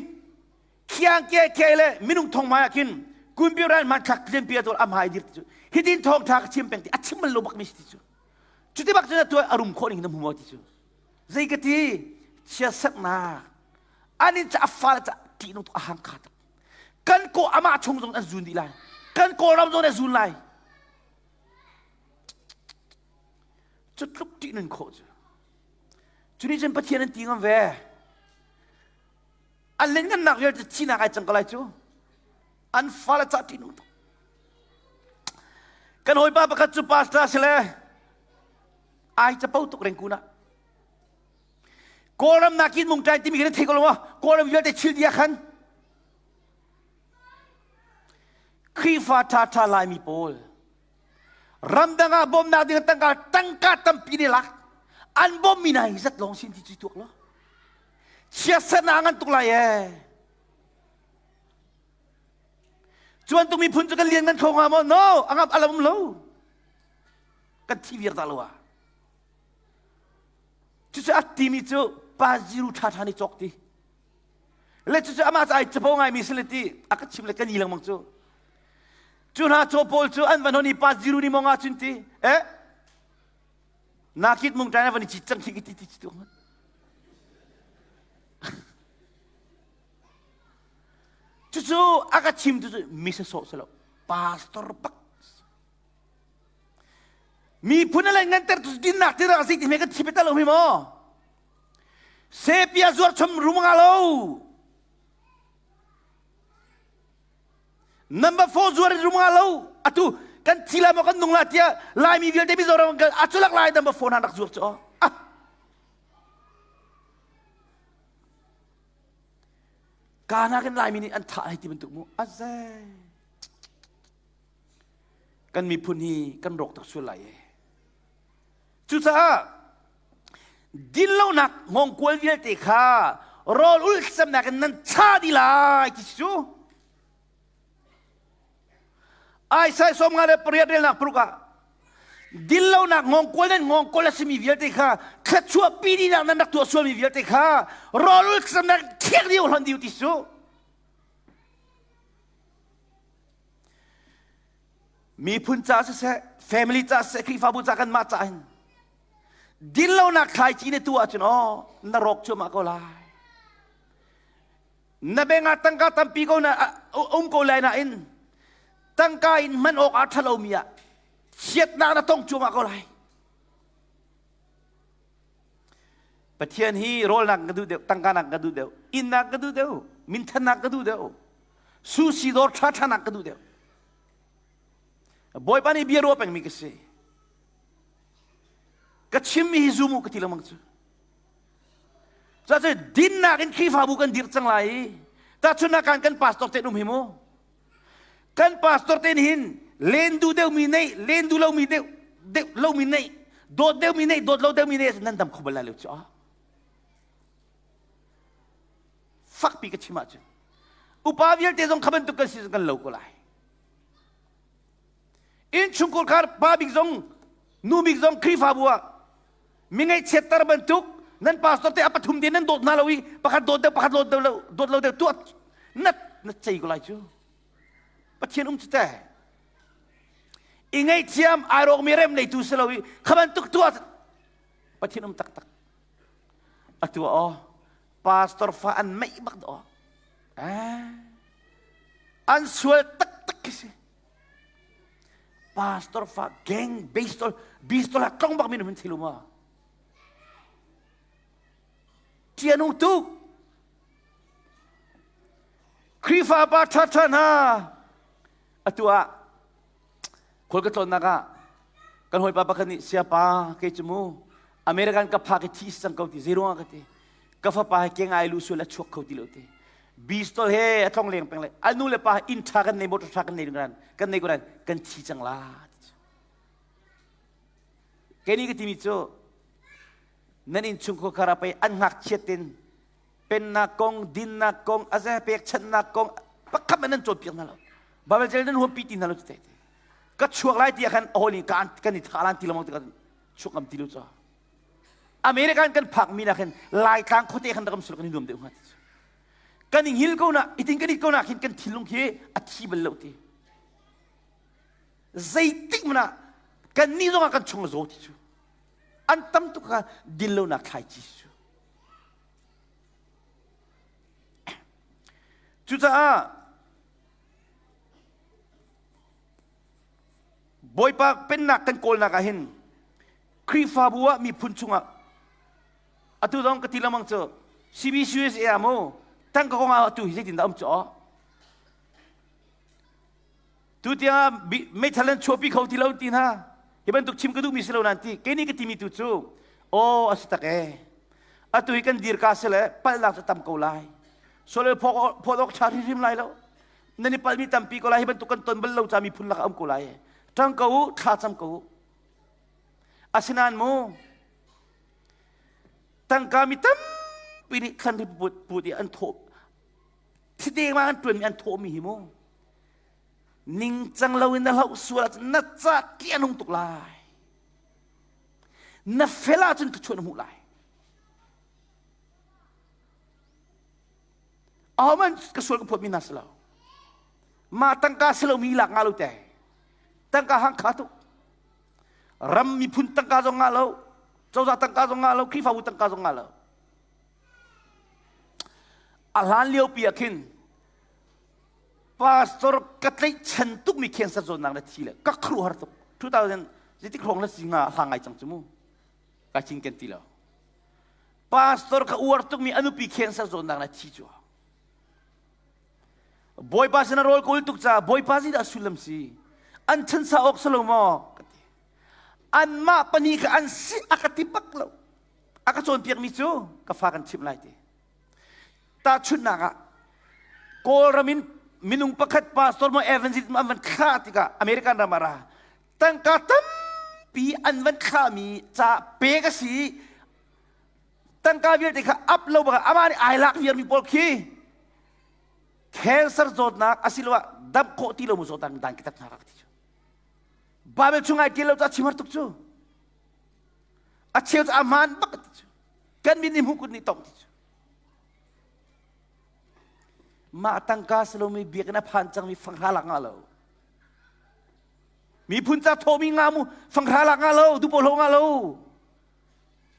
khiang ke ke le minung thong ma khin kumpiuran man thlak tlian pi atul am hai dir ti cu hitin thong tha ka chim peng ti a chim man lo bak mi si ti cu cuti bak cun atu a rum khawh ning na hmu ti cu zei ka ti chia saknak anin cha a fa cha ti nung a hang kha kan ko amah chung zong an zun dih lai kan kawlram zong an zun lai cu tluk ṭih nun khawh cu cu nih cun Pathian an ti ngam ve an lengannak vialte thihnak ai cang ko lai cu an fale ca ṭih nung tuk kan hawipa pakhat cu pastor si le ai capo tuk rengkun ah Kawlram nakin mungṭai timi khi na thei ko lo maw? Kawlram vialte chil dia khan Khrihfa ṭhaṭha Laimi pawl ramdang ah bawmnak ding tangka tangka tampi ne lak an bawmmi hna hi zat lawng sin ti cu tuak lo chiatsernak ngan tuk lai ee cu bantuk miphun cu kan lian ngan kho hnga maw no angam alam um lo kan thi viar dah lo ah Cucu a timi cu pa ziru ṭhaṭha nih cawk ti. Le cucu amah cu ai capo ngaimi si le ti a ka chim le ka ni lengmang cu. Cu hna caw pawl cu an van hon i pa ziru nih mong ah cun ti eh nakit mung ṭai na van i cit cang khi ti ti ti Cucu a ka chim tu cu mi sawsawh si lo pastor bak Miphun a nganter tu dinnak ti rak si ti hme kan thi lo hi maw? Sepia zuar chom rum nga lo. Number 4 zuar rum nga lo. Atu kan thi la maw kan nung la tia Laimi vialte Mizoram kan aculak lai number 4 hna rak zuar cu. Ah. Kana kan Laimi nih an thah hei ti bantuk mu. Azai. Kan miphun hi kan rawk tuk sual lai ee. Cucaah dinlonak hngawngkual vialte kha rawl ulh thlacamnak in nan chah dih lai ti cu. Isaiah 58 relnak paruk ah dinlonak hngawngkual nan hngawngkual a simi vialte kha thluachuah pi dihnak nan rak tuah sualmi vialte kha rawl ulh thlacamnak khiak dih u hlonh dih u ti cu. Miphun ca siseh, family ca siseh, Khrihfabu ca kanmah ca hin dinlonak thlaici na tuah ahcun aw na rawk cuahmah ko lai. Na beng ah tangka tampi ko na um ko lai nain tangka in hman awk ah ṭha lomi ah chiatnak na tong cuahmah ko lai. Pathian hi rawlnak ka duh deuh, tangka nak ka duh deuh, innnak ka duh deuh, minthannak ka duh deuh, sushi dawr ṭha ṭha nak ka duh deuh. Bawipa nih bia ruah pengmi ka si. Ka chimmi hi zum u ka ti lengmang cu. Cuacun dinnak in Khrihfabu kan dirh cang lai i tahchunhnak kan kan pastor te um hi mu. Kan pastor te hin len duh deuhmi neih, len duh lomi deuh deuh lomi neih, dawt deuhmi neih, dawt lo deuhmi neih nan dam kho bal lai lo cu. Fakpi ka chim ahcun upa vialte zong kha bantuk kan si kan lo ko lai. Innchungkhar khar pa bik zong nu bik zong Khrihfabu ah mi ngaihchiatter bantuk nan pastor te a pathum te nan dawt hna lo i pakhat dawt deuh pakhat dawt lo dawt lo deuh tuah na na cei ko lai cu Pathian um cu te i ngaihthiam ai rawk mi rem nei tu si lo i kha bantuk tuah Pathian um taktak atu aw pastor fa an meih bak do an sual taktak khi si Pastor fa gang baseball baseball ha tlong bak mi hun thilu ma. Tianung tuk. Khrihfa pa tha tha hna atu ah khual ka tlawnnak ah kan hawipa pakhat nih siapa kei cu mu American ka phak i thi cang ko ti zei ruangah ka ti ka fapa he keng ai lu sual a chuak kho ti lo ti bistol he a tlong leng peng le a nu le pa inn ṭha kan nei motor ṭha kan nei kan kan nei kan kan thi cang la kei nih ka timi cu nan inn chung khar ah pei an ngakchiat tin pennak kong dinnak kong aze pekchanhnak kong pakhat man nan cawnpiak hna lo Bible cel nan huampi ti hna lo te ka chuak lai ti ah khan a hawi kan kan i tha lan ti lo ti kan chuak ngam ti lo cha American kan phak mi nak hin Laitlang khuate khan rak sul kan i nuam deuh hnga ti kan i hngil ko na itin kan it ko na khin kan thinlung khi a thi bal lo ti zeitik mana kan ni zong ah kan chung a zaw ti cu an tam tuk kha din lo nak thlai chi cu cucaah Bawipa pennak kan kawlnak ah hin Khrihfabu ah miphun chungah atu zong ka ti lengmang cu CBCUSA ah mu tangka kong ah atu hi zeitindah um cu aw tu tiang meithal an chuahpi kho ti lo ti hna hi bantuk chim ka duhmi si lo nan ti kei nih ka timi tu cu aw a si tak e atu hi kan dir ka si le palhnak cu tam ko lai sual phawt awk ṭha hrimhrim lai lo nan i palhmi tampi ko lai hi bantuk kan ton bal lo ca miphun lakah um ko lai ṭang ko u thla cam ko u Asinain mu tangka mi tampi nih thlan ri put put i an thawh thideng an ṭuanmi an thawhmi hi mu ningcang loin na hloh sual ahcun na ca ti a nung tuk lai na fel ahcun thluachuah na hmuh lai ahohmanh ka sual ka phawtmi hna si lo mah tangka si lomi lak nga lo te tangka hang kha tuk ram miphun tangka zong ngah lo cozah tangka zong ngah lo khrihfabu tangka zong ngah lo a hlan lio pi ah khin pastor ka tlaihchan tukmi cancer zawtnak na thi le ka khru har tuk 2000 zeitik hrawng la si nga hla ngai cang cu mu ka cin ken ti lo pastor ka uar tukmi a nupi cancer zawtnak na thi cu Bawipa sin a rawl kawl tuk caah Bawipa zeidah sullam si? An chan sa awk si lo maw? Ka ti. Anmah pahnih kha an si a ka ti bak lo. A ka cawnpiakmi cu ka fa kan chimh lai ti. Tahchunhnak ah Kawlram in minung pakhat pastor maw evangelist an van thlah tikah American ram ah ra tangka tampi an van thlahmi ca pek a si tangka vialte kha ap lo bak amah nih ai lak viarmi pawl khi cancer zawtnak asiloah damh khawh ti lo mu zawtnak dan ka tat hna ka ti cu Bible chung ai ṭial lo cu a chim har tuk cu a cheu cu a hmaan bak ti cu kan min i hmuh kut nih tong ti cu mah tangka si lomi biakinn a phan cangmi fanghra lak ngah lo. Miphun ca thawmi nga mu fanghra lak nga lo, dupaw hlo nga lo.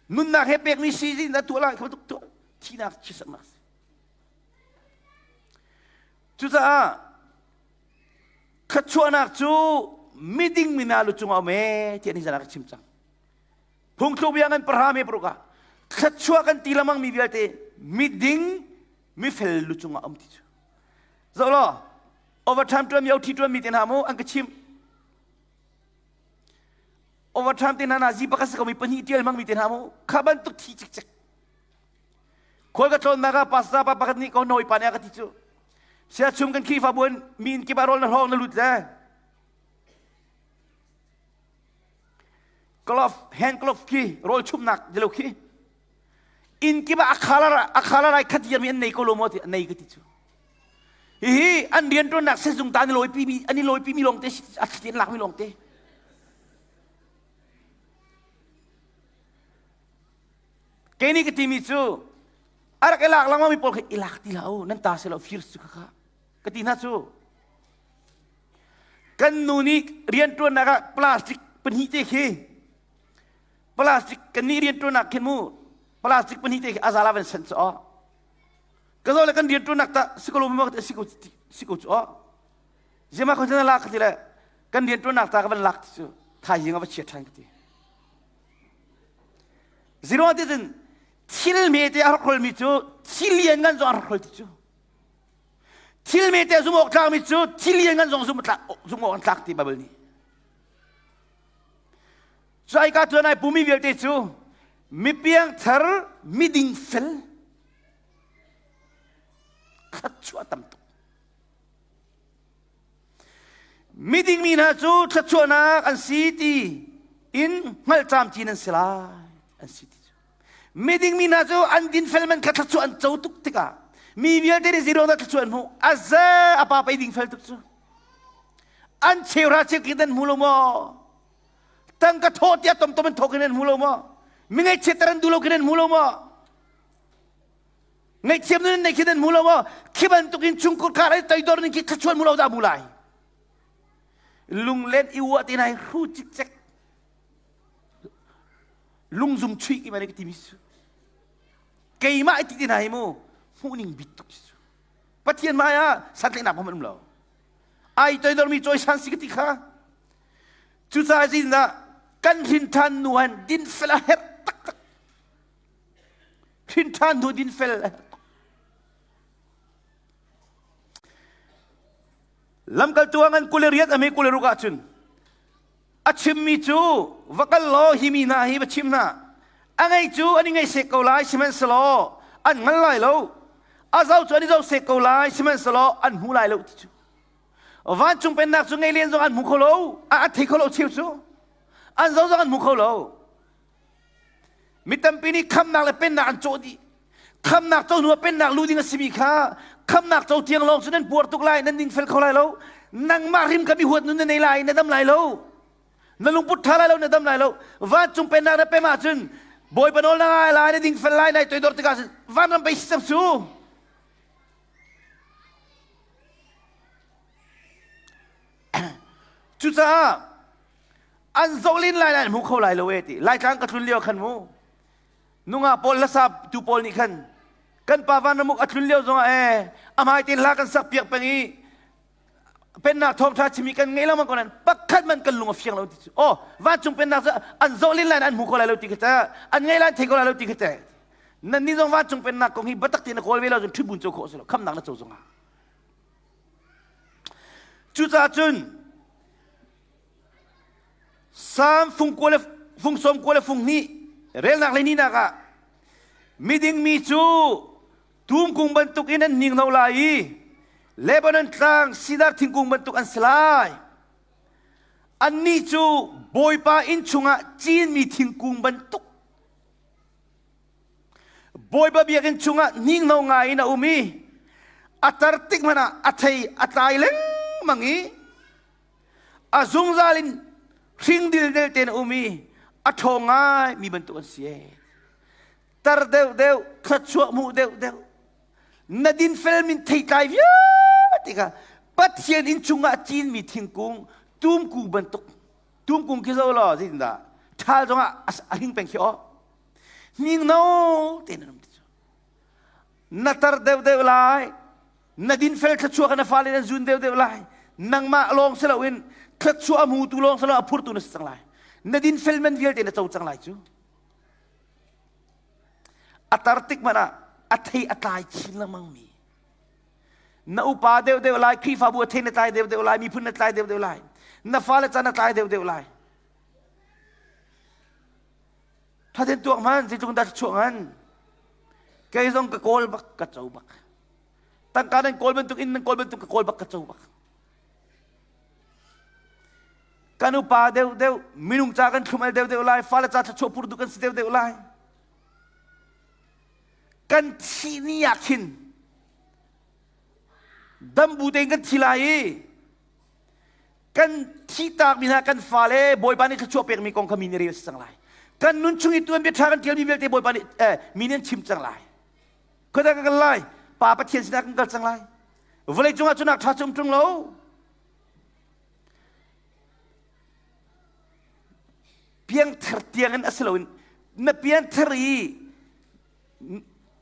Nunnak he pekmi si na tuah lai kha tuk thinak chisak si. Cucaah thluachuahnak cu miding mi hna lu cungah um ee tiah nizan ah ka chim cang. Phungthluk bia ngan pahra me paruk ah thluachuah kan ti lamang mi vialte miding mifel lu cungah um ti cu. Zoh law overtime tuan mi OT tuan mi te hna mu an ka chim. Overtime te hna na zi pakhat si ko mi pahnih tial mang mi te hna mu kha bantuk thi cikcek. Khual ka tlawnnak ah pastor pa pakhat nih ko nawi pa nih a ka ti cu. Sia chung kan Khrihfabu in mi inn kip ah rawl na hlawng na lut le glove hand glove khi rawl chumnak dilo khi inn kip ah a khala a khala rai khat mi an nei ko lo maw ti nei ka ti cu hihi an rianṭuannak sehzung ta an i lawipi mi an i lawipi mi lawngte a thli an lak mi lawngte Kei nih ka timi cu a rak i lak lengmang mi pawl kha i lak ti hlah u nan ta si lo fir su kha ka ti hna cu kan nu nih rianṭuannak ah plastic pahnih te khi plastic kan nih rianṭuannak khin mu plastic pahnih te khi a zala van sanh cu aw ka zo le kan rianṭuannak ta si ko lo ma si ko si ko cu aw ziama ko na lak ka ti le kan rianṭuannak ta ka van lak ti cu thaizing a va chia ṭhan ka ti Zero ti cun thil mete a rak mi cu thil lian ngan zong a rak ti cu. Thil mete zum awk tlakmi cu thil lian ngan zong zum tlak zum awk an tlak ti Bible nih. Cu ai ka tuan ai pumi vialte cu mipiang thar miding fel khat chuah tam tuk. Miding mi hna cu thluachuahnak an si ti in hngalh camcin an si lai an si ti cu. Miding mi hna cu an dinfel man kha thluachuah an co tuk tikah mi vialte nih zeiruang dah thluachuah an hmuh a ze a pa pei dingfel tuk cu an cheuhra cheukhat an hmu lo maw tangka thawh tiah tomtom an thawk in an hmu lo maw mi ngaihchiatter an duh lo khin an hmu lo maw Ngaihthiam nun nei khi nan hmu lo maw? Khi bantuk in chungkhur khar ai toidor ning khi thluachuah mu lo dah mu lai. Lunglen i uah te nai hru cikcek. Lungzum chui ki mane ka timi su. Keimah i ti te nai mu hmuh ning bit tuk su. Pathian mai ah santlaihnak hmanh um lo. Ai toidor mi cawisan si ka ti kha. Cucaah zinah kan hrin ṭhan nu han din fel a herh taktak. Hrin ṭhan hnu dinfel a herh tuk. Lamkaltu ah ngan 28 a mi 26 ahcun a chimmi cu va kal law hi mi hna hi va chim hna a ngei cu an i ngaihsek ko lai sihmanhsehlaw an hngal lai lo a zoh cu an i zohsek ko lai sihmanhsehlaw an hmu lai lo ti cu vancung pennak cu ngei len zong an hmu kho lo a thei kho lo cheu cu an zoh zong an hmu kho lo Mi tampi nih khamnak le pennak an cawh dih. Khamnak co hnu ah pennak lu ding a simi kha khamnak co tiang lawng cu nan puar tuk lai, nan dingfel kho lai lo. Nangmah rim kha mi huat nun na nei lai, na dam lai lo. Na lungput ṭha lai lo, na dam lai lo. Vancung pennak na pem ahcun Bawipa nawl na ngai lai, na dingfel lai, nai toidor tikah vanram pei si cang cu. Cucaah an zoh len lai lai an hmu kho lai lo e ti laitlang ka tlun lio khan mu nunga pawl hlasa tu pawl nih khan kan pa van ramuk a tlun lio zongah e a hmai te hla kan sak piak peng i pennak thawngtha chimi kan ngei lengmang ko nan pakhat man kan lung a fiang lo ti cu oh vancung pennak cu an zoh len lai an hmu kho lai lo ti kha ta an ngei lai thei kho lai lo ti kha ta nan ni zong vancung pennak kong hi batak te na kawl ve lo cun ṭhibun co khawh si lo khamnak na co zongah cucaah cun Salm fung kua le fung sawm kua le fung hnih relnak le nihnak ah miding mi cu tumkung bantuk in an hninghno lai i Lebanon tlang sidar thingkung bantuk an si lai. Annih cu Bawipa inn chungah cinmi thingkung bantuk Bawipa biakinn chungah hninghno ngai in a um i a tar tik hmanh ah a thei a tlai lengmang i A zungzal in hring dildel tein a um i a ṭhawng ngai mi bantuk an si ee. Tar deuhdeuh, thluachuah hmuh deuhdeuh, na dinfel min theitlai vialte kha Pathian inn chungah cinmi thingkung tumku bantuk. Tumkung khi zo law zeitindah ṭhal zongah a hing peng khi aw. Hning no tein an um ti cu. Na tar deuhdeuh lai, na dinfel thluachuah kha na fale nan zun deuhdeuh lai. Nangmah lawng si loin thluachuah a hmutu lawng si lo a phurtu na si cang lai. Na dinfel man vialte na co cang lai cu. A tar tik hmanh ah a thei a tlai chin lengmang mi. Na upa deuhdeuh lai, Khrihfabu a thei na tlai deuhdeuh lai, miphun na tlai deuhdeuh lai, na fale can na tlai deuhdeuh lai. Thaten tuak hman, zeitluk dah chuah ngan. Kei zong ka kawl bak, ka co bak. Tangka nan kawl bantuk in nan kawl bantuk ka kawl bak, ka co bak. Kan upa deuhdeuh, minung ca kan thlum al deuhdeuh lai, fale ca thluachuah pur duh kan si deuhdeuh lai. Kan thih ni ah khin dambu tein kan thi lai i kan thihtakmi hna kan fale Bawipa nih thluachuah pekmi kong kha mi nih rel si cang lai. Kan nun chung i tuanbia ṭha kan ṭialmi vialte Bawipa nih eh, mi nih an chim cang lai. Khuadah kan kal lai? Pa Pathian sinah kan kal cang lai. Vawlei cungah cunak ṭha cu um ṭung lo. Piangthar tiangin a si loin na piangthar i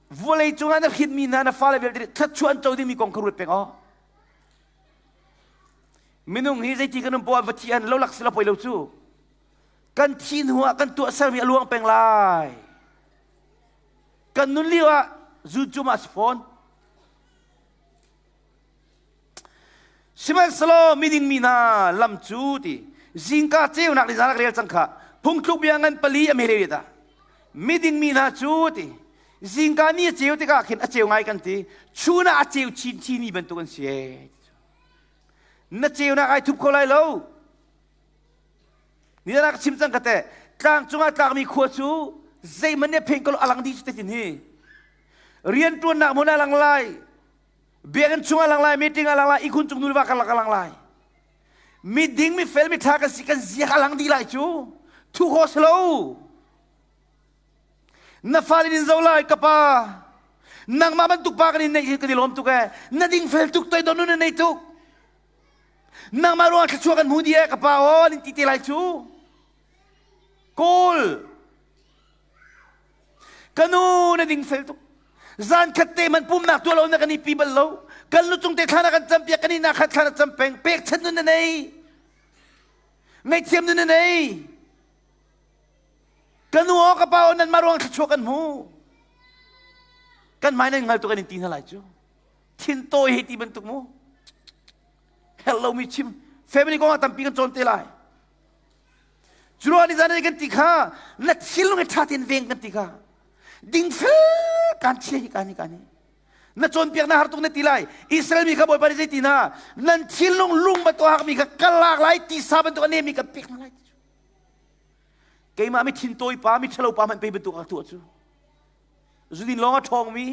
vawlei cungah na hrinmi hna na fale vialte nih thluachuah an co dingmi kong kha ruat peng aw. Minung hi zeiti kan um poah va thi an lo lak si lo poi lo cu. Kan thi hnu ah kan tuahsermi a luang peng lai. Kan nun lio ah zun cu ma si fawn. Sihmanhsehlaw miding mi hna lam cu ti zingka ceunak ni zan rel cang kha phungthluk bia ngan pali a mere ta miding mi hna cu ti zingka ni a ceu tikah khin a ceu ngai kan ti chun ah a ceu chin chin mi bantuk an si e na ceunak ai thup kho lai lo ni zan ka chim cang ka te tlang cungah tlakmi khua cu zeihmanh nih phen ko lo alang dih cu te tin hi rian ṭuannak hmun a lang lai Biakinn chung a lang lai, meeting a lang lai, ihkhun cung nuva karlak a lang lai. Miding, mifel, miṭha kan si kan ziak a lang dih lai cu. Thu kho si lo. Na fale in zo lai ka pa. Nangmah bantuk pa kan in neih hi kan i lawm tuk ee. Na ding fel tuk toi don nun na nei tuk. Nangmah ruang thluachuah kan hmu dih ee ka pa aw an in ti te lai cu. Kawl. Ka nu na dingfel tuk. Zan khat te man pumnak tuah lo na kan i pi bal lo. Kan lu cung te thla na kan cam piak kan i na khat thla na cam peng. Pek chan nun na nei. Ngaihthiam nun na nei. Ka nu aw ka pa aw nan ma ruang thluachuah kan hmu. Kan hmai nan hngal tuk an in ti hna lai cu. Thin tawi hei ti bantuk mu. Herh lomi chim. Family kong ah tampi kan cawn te lai. Curuang ni zan kan ti kha na thinlung hi ṭha tein veng kan ti kha dingfel kan chia hi kan hi kan hi na cawnpiak na har tuk na ti lai Israel mi kha Bawipa nih zei ti hna nan thinlung lung bantuk a hakmi kha ka lak lai tisa bantuk a nemi kan pek hna lai keimah mi thintawi pa mi ṭhalo pa hmanh pei bantuk a tuah cu zudin lawng a ṭhawngmi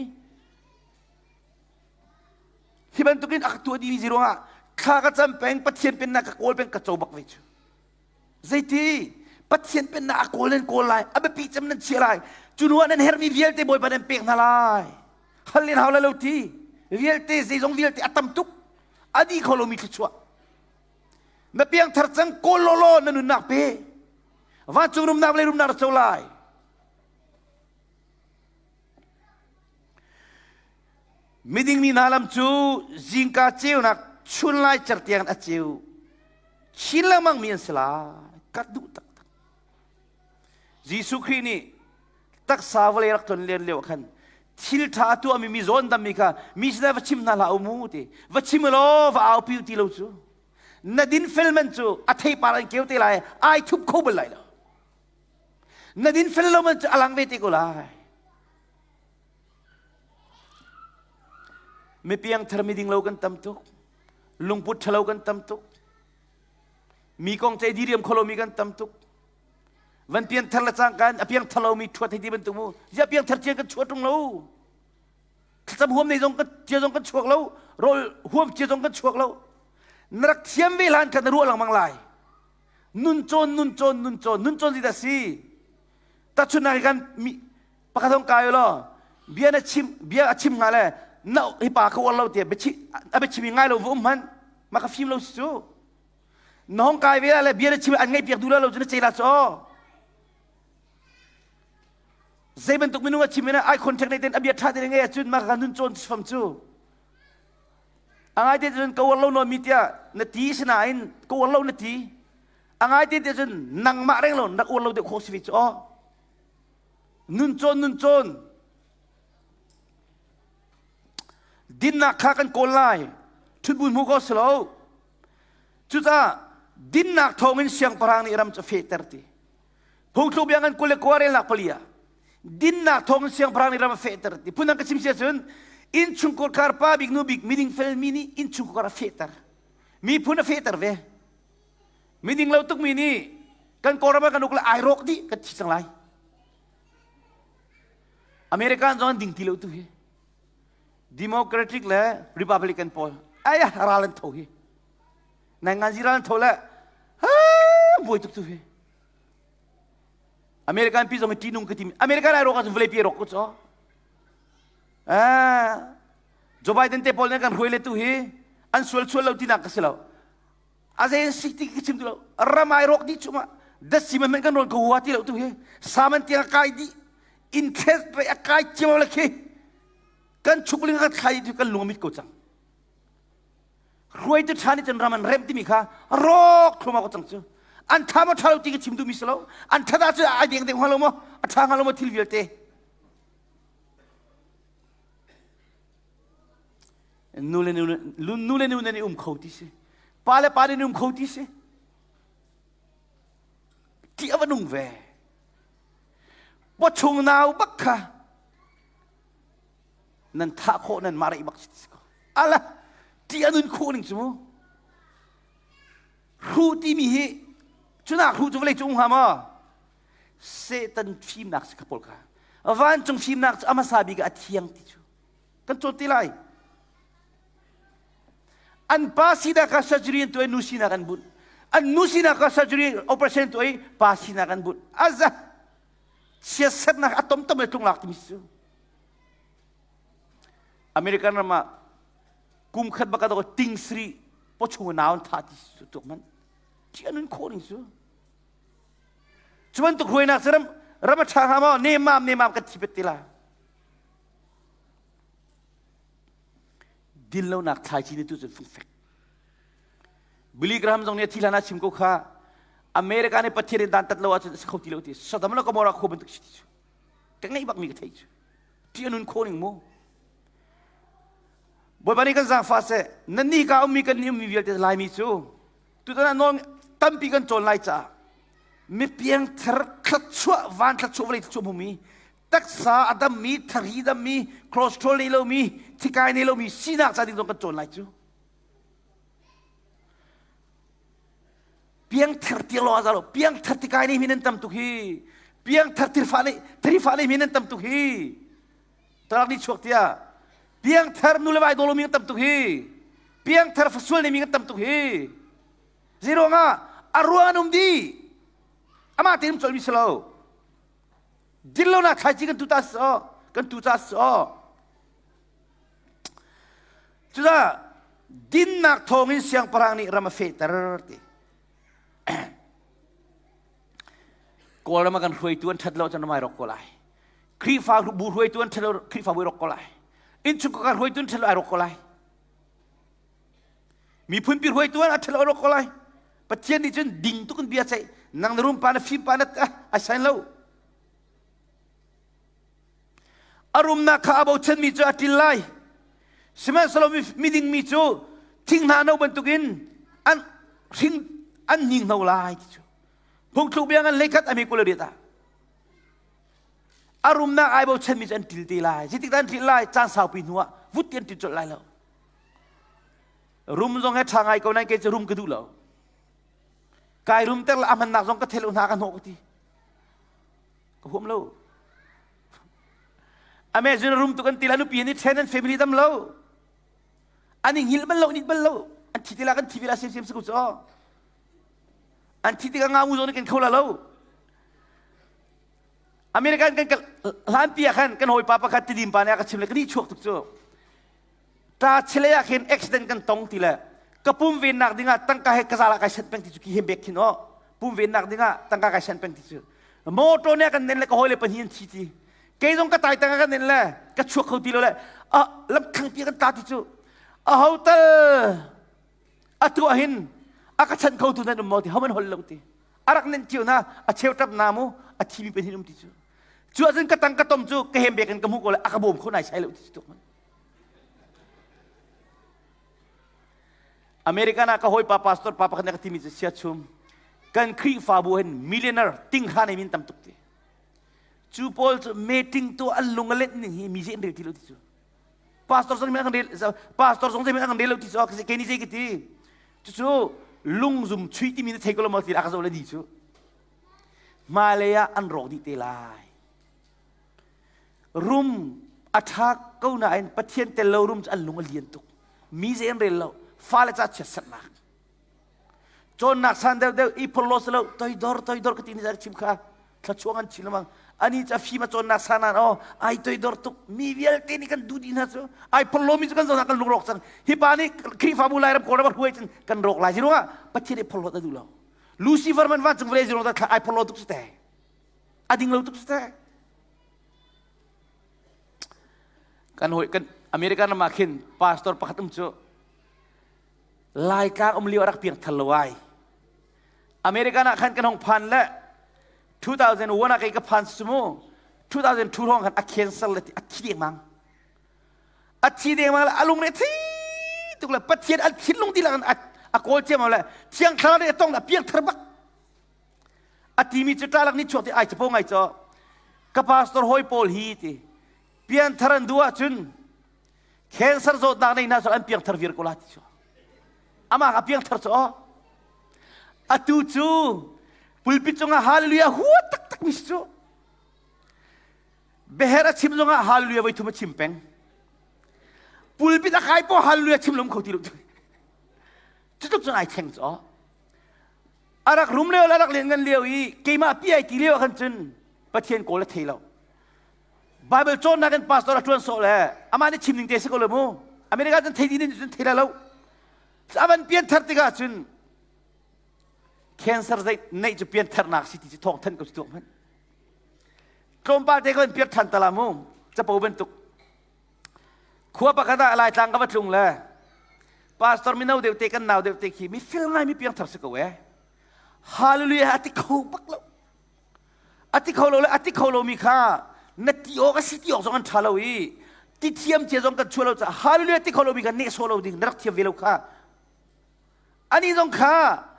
hi bantukin a ka tuah dimi ruangah thla ka cam peng Pathian pennak ka kawl peng ka co bak ve cu Zeiti? Pathian pennak a kawl nan kawl lai, a biapi cem nan chiah lai. Cu hnu ah nan herhmi vialte Bawipa nan pek hna lai. Hal len hau lai lo ti. Vialte zeizong vialte a tam tuk. A dih kho lomi thluachuah. Na piangthar cang kawl lawlaw na nunnak pe. Vancung rumnak le rumnak na co lai. Miding mi hna lam cu zingka ceunak chun lai cer tiang a ceu chin lengmang mi an si lai. Ka duh taktak. Jesuh Khrih nih taksa vawlei rak tlon len lio ah khan thil ṭha a tuahmi mi zawn dammi kha mi sinah va chim hna hlah u mu ti va chim law va aupi ti lo cu na dinfel man cu a theipar an keu te lai ai thup kho bal lai lo na dinfel lo man cu a lang ve te ko lai Mi piangthar miding lo kan tam tuk. Lungput ṭhalo kan tam tuk. Mi kong cei diriam kho lomi kan tam tuk. Van piangthar le cangka in a piangthar lomi ṭhuat hei ti bantuk mu. Ziah piangthar cia kan chuah ṭung lo. Thlacam huam nei zong kan cia zong kan chuak lo. Rawl huam cia zong kan chuak lo. Na rak thiam ve hlan kha na ruah lengmang lai. Nun cawn, nun cawn, nun cawn, nun cawn zeidah si? Tahchunhnak hi kan mi pakhat hong kai law bia na chim bia a chim hnga le na hi pa ka uar lo tiah biachi a biachim i ngai lo va um hmanh ma ka fim lo si cu. Na hong kai ve le bia na chim an ngaih piak duh lo cu na cela cu. Zei bantuk minung a chim in eye contact nei ten a bia ṭha te ngei ahcun mah ka nun cawn fam cu. A ngai te cun ka uar lo nawn mi tiah na ti sinain ka uar lo na ti. A ngai te te cun nangmah reng lo nak uar lo deuh khawh si ve cu aw. Nun cawn nun cawn. Dinnak kha kan kawl lai. Ṭhutbun hmu ko si lo. Cucaah dinnak thawngin siangpahrang nih ram cu a fehter ti. Phungthluk bia ngan 29 relnak pali ah dinnak thawngin siangpahrang nih ram a fehter ti. Phundang ka chim si ahcun innchungkhar pa bik nu bik miding felmi nih innchungkhar a fehter. Miphun a fehter ve. Miding lo tukmi nih kan Kawlram ah kan uk le ai rawk dih kan thi cang lai. American zong an ding ti lo tu hi. Democratic le Republican pawl ai ral an tho hi. Nai ngan ral an tho le ha buai tuk tu hi. American pi zong hi ṭihnung ka ti American ai rawk ahcun vawlei pi rawk ko caw. Ah, Joe Biden te pawl nih kan hruai le tu hi an sual sual lo tinak ka si lo. A zei si ti ka chim ti lo. Ram ai rawk dih chungah datsi man kan rawn ko hua ti lo tu hi. Saman tiang a kai dih. Interest rate a kai cio le khi. Kan chukling kan thlai tu kan lung a mit ko cang. Hruaitu ṭha nih cun ram an remh timi kha rawk thluahmah ko cang cu. An ṭha maw ṭha lo ti ka chim duhmi si lo. An ṭhat ahcun ai deng deuh hnga lo maw? A ṭha hnga lo maw thil vialte? Nu le nu, nu le nu nan i um kho ti si. Pa le pa nan um kho ti si. Ti a va nung ve. Pawchung nau bak kha nan thah khawh nan mah reih bak si ko ala ti a nun khawh ning cu mu hru timi hi cunak hru cu vawlei cung hnga maw Satan fimnak si kha pawl kha vancung fimnak cu a hmasa bik ah a thiang ti cu kan cawn ti lai an pa sinak kha surgery an tuah i nu sinak an bunh an nu sinak kha surgery operation an tuah i pa sinak an bunh aza siasernak a tomtom le tlunglak timi cu American ram ah kum khat bak ah ting sri pawchung nau an thah ti cu tuk man ti anun khawh ning cu cu bantuk hruainak cu ram ram a ṭha hnga maw nemam nemam kan thi pet ti la dinlonak thlaici ni tu cun fungfek Billy Graham zong nih a thi hlan ah chim ko kha America nih Pathian in dan tat lo ahcun a si kho ti lo ti Sodom le Gomorrah khua bantuk si ti cu ka ngeih bak mi ka thei cu ti anun kho ning mu Bawipa nih kan zaangfah seh nan nih ka ummi kan nih ummi vialte Laimi cu tutan ah nawl tampi kan cawn lai caah mipiang thar thluachuah van thluachuah vawlei thluachuah hmumi taksa a dammi thari dammi cholesterol nei lomi thikai nei lomi sinak ca ding zong kan cawn lai cu Piangthar tiang lawng ah za lo. Piangthar tikai nih min an tam tuk hi. Piangthar tirfa nih thirifa nih min an tam tuk hi. Tarak ni chuak tiah. Piangthar nu le vai dawlo mi an tam tuk hi. Piangthar fasual nih mi an tam tuk hi. Zeiruang ah a ruang an um di. Amah tein um colmi si lo. Dinlonak thlaici kan tu ta si kan tu ca si Cucaah dinnak thawngin siangpahrang nih ram a fehter ti. Kawlram a kan hruaitu an ṭhat lo ahcun ram ai rawk ko lai. Khrihfa bu hruaitu an ṭhat lo Khrihfabu ai rawk ko lai. Innchungkhar hruaitu an ṭhat lo ai rawk ko lai. Miphun pi hruaitu an ṭhat lo ai rawk ko lai. Pathian nih cun ding tuk in bia ceih. Nang na rum pa na fim pa na ai sain lo. A rumnak kha a bochanmi cu a ṭil lai. Sihmanhsehlaw miding mi cu thing hna no bantukin an hring an hninghno lai ti cu. Phungthluk bia ngan hleikhat a mi 28 ah. A rumnak ai bochanmi cu an ṭil te lai. Zeitik dah an ṭil lai? Caan saupi hnu ah vut ti an ṭil colh lai lo. Rum zong he ṭha ngai ko nain kei cu rum ka duh lo. Kai rumter le a hmannak zong ka thei lo hna ka hnawh ka ti. Ka huam lo. Amazon rum tuk an ti la nupi an i then an family dam lo. An i hngilh bal lo, nit bal lo. An thi tila kan thi vila sem sem si ko cu. An thi tikah nga mu zong nih kan kho la lo. American kan hlan pi ah khan kan hawipa pakhat tidim pa nih a ka chim le ka ni chuak tuk cu. Ta chile ah khin accident kan tong ti le. Ka pum vennak dingah tangka he ka zal ah kai sanh peng ti cu ki hem bek khin aw. Pum vennak dingah tangka kai sanh peng ti cu. Motor nih a kan nen le ka hawile pahnih an thi ti. Kei zong ka tai tang a kan nen le ka chuak kho ti lo le a lam thangpi kan tla ti cu. A ho tal atu ah hin a ka chanh kho tu nan um maw ti ho man hol lo ti. A rak nen cio na a cheu tap na mu a thi mi pahnih um ti cu. Cu ahcun ka tang ka tom cu ka hem bek in ka hmuh ko le a ka bawm kho nai sai lo ti cu tuk man. American ah ka hawipa pastor pa pakhat nih a ka timi cu siachum kan Khrihfabu hin millionaire tinghra nei min tam tuk ti. Cu pawl cu meeting tu an lung a lenh ning hi mi zei an rel ti lo ti cu. Pastor zong an rel pastor zong zei an rel lo ti cu kei ni zei ka ti. Cucu lungzum chui timi na thei ko lo maw ti a ka zoh le di cu. Hmailei ah an rawk dih te lai. Rum a ṭha ko nain Pathian tel lo rum cu an lung a lian tuk. Mi zei an rel lo. Fale ca chiatserhnak. Cawnnak san deuhdeuh i phorhlaw si lo toidor toidor ka ti ni chim kha thlachuang an chin lamang ani cu a fim a cawnnak san ah oh ai toidor tuk mi vialte nih kan duh dih hna cu ai phorhlaw mi cu kan zohnak kan lungrawk cang hi pa nih Khrihfabu Lairam Kawlram a hruai cun kan rawk lai ziruangah Pathian i phorhlawt a duh lo Lucifer man vancung vawlei ziruang dah ai phorhlaw tuk cu te a ding lo tuk cu teh kan hoi kan American ram ah khin pastor pakhat um cu Laitlang um lio a rak piang thal lo ai American ah khan kan hong phan le 2001 ah kei ka phan su mu 2002 hrawng khan a cancel le a thi dengmang a thi dengmang le a lung re thi tuk le Pathian an thinlung dihlak in a kawl ciammam le thiang thlarau nih a tong le a piang thar bak A timi cu ṭalak nih chuak ti ai capo ngai caw. Ka pastor hawi pawl hi ti pianthar an duh ahcun cancer zawtnak nei hna cu an piangthar viar ko la ti cu. Amah ka piangthar cu aw. Atu cu pulpit cungah hallelujah hua taktak mi si cu. Beher a chim zongah hallelujah voi thum a chim peng. Pulpit a kai po hallelujah chim lom kho ti lo. Cu tluk cun ai thleng cu aw. A rak rum lio le a rak lianngan lio i keimah pi ai ti lio ah khan cun Pathian kawl a thei lo. Bible cawnnak in pastor a ṭuan sawh le amah nih chim ning te si ko lo mu. America cun thei dih cun thei lai lo. A van pianthar tikah cun cancer zei neih cu piantharnak si ti cu thawng thanh ko si tuak hmanh. Tlawmpal te ka van piar ṭhan ta la mu. Capo bantuk. Khua pakhat ah Laitlang ka va tlung le pastor mino deuh te kan nau deuh te khi mi fel ngai mi piangthar si ko eh. Hallelujah a ti kho bak lo. A ti kho lo le a ti kho lo mi kha na ti awk a si ti awk zong an ṭha lo i ti thiam cia zong kan chuah lo caah hallelujah ti kho lo mi kha nehsawh lo ding na rak thiam ve lo kha. Ani zong kha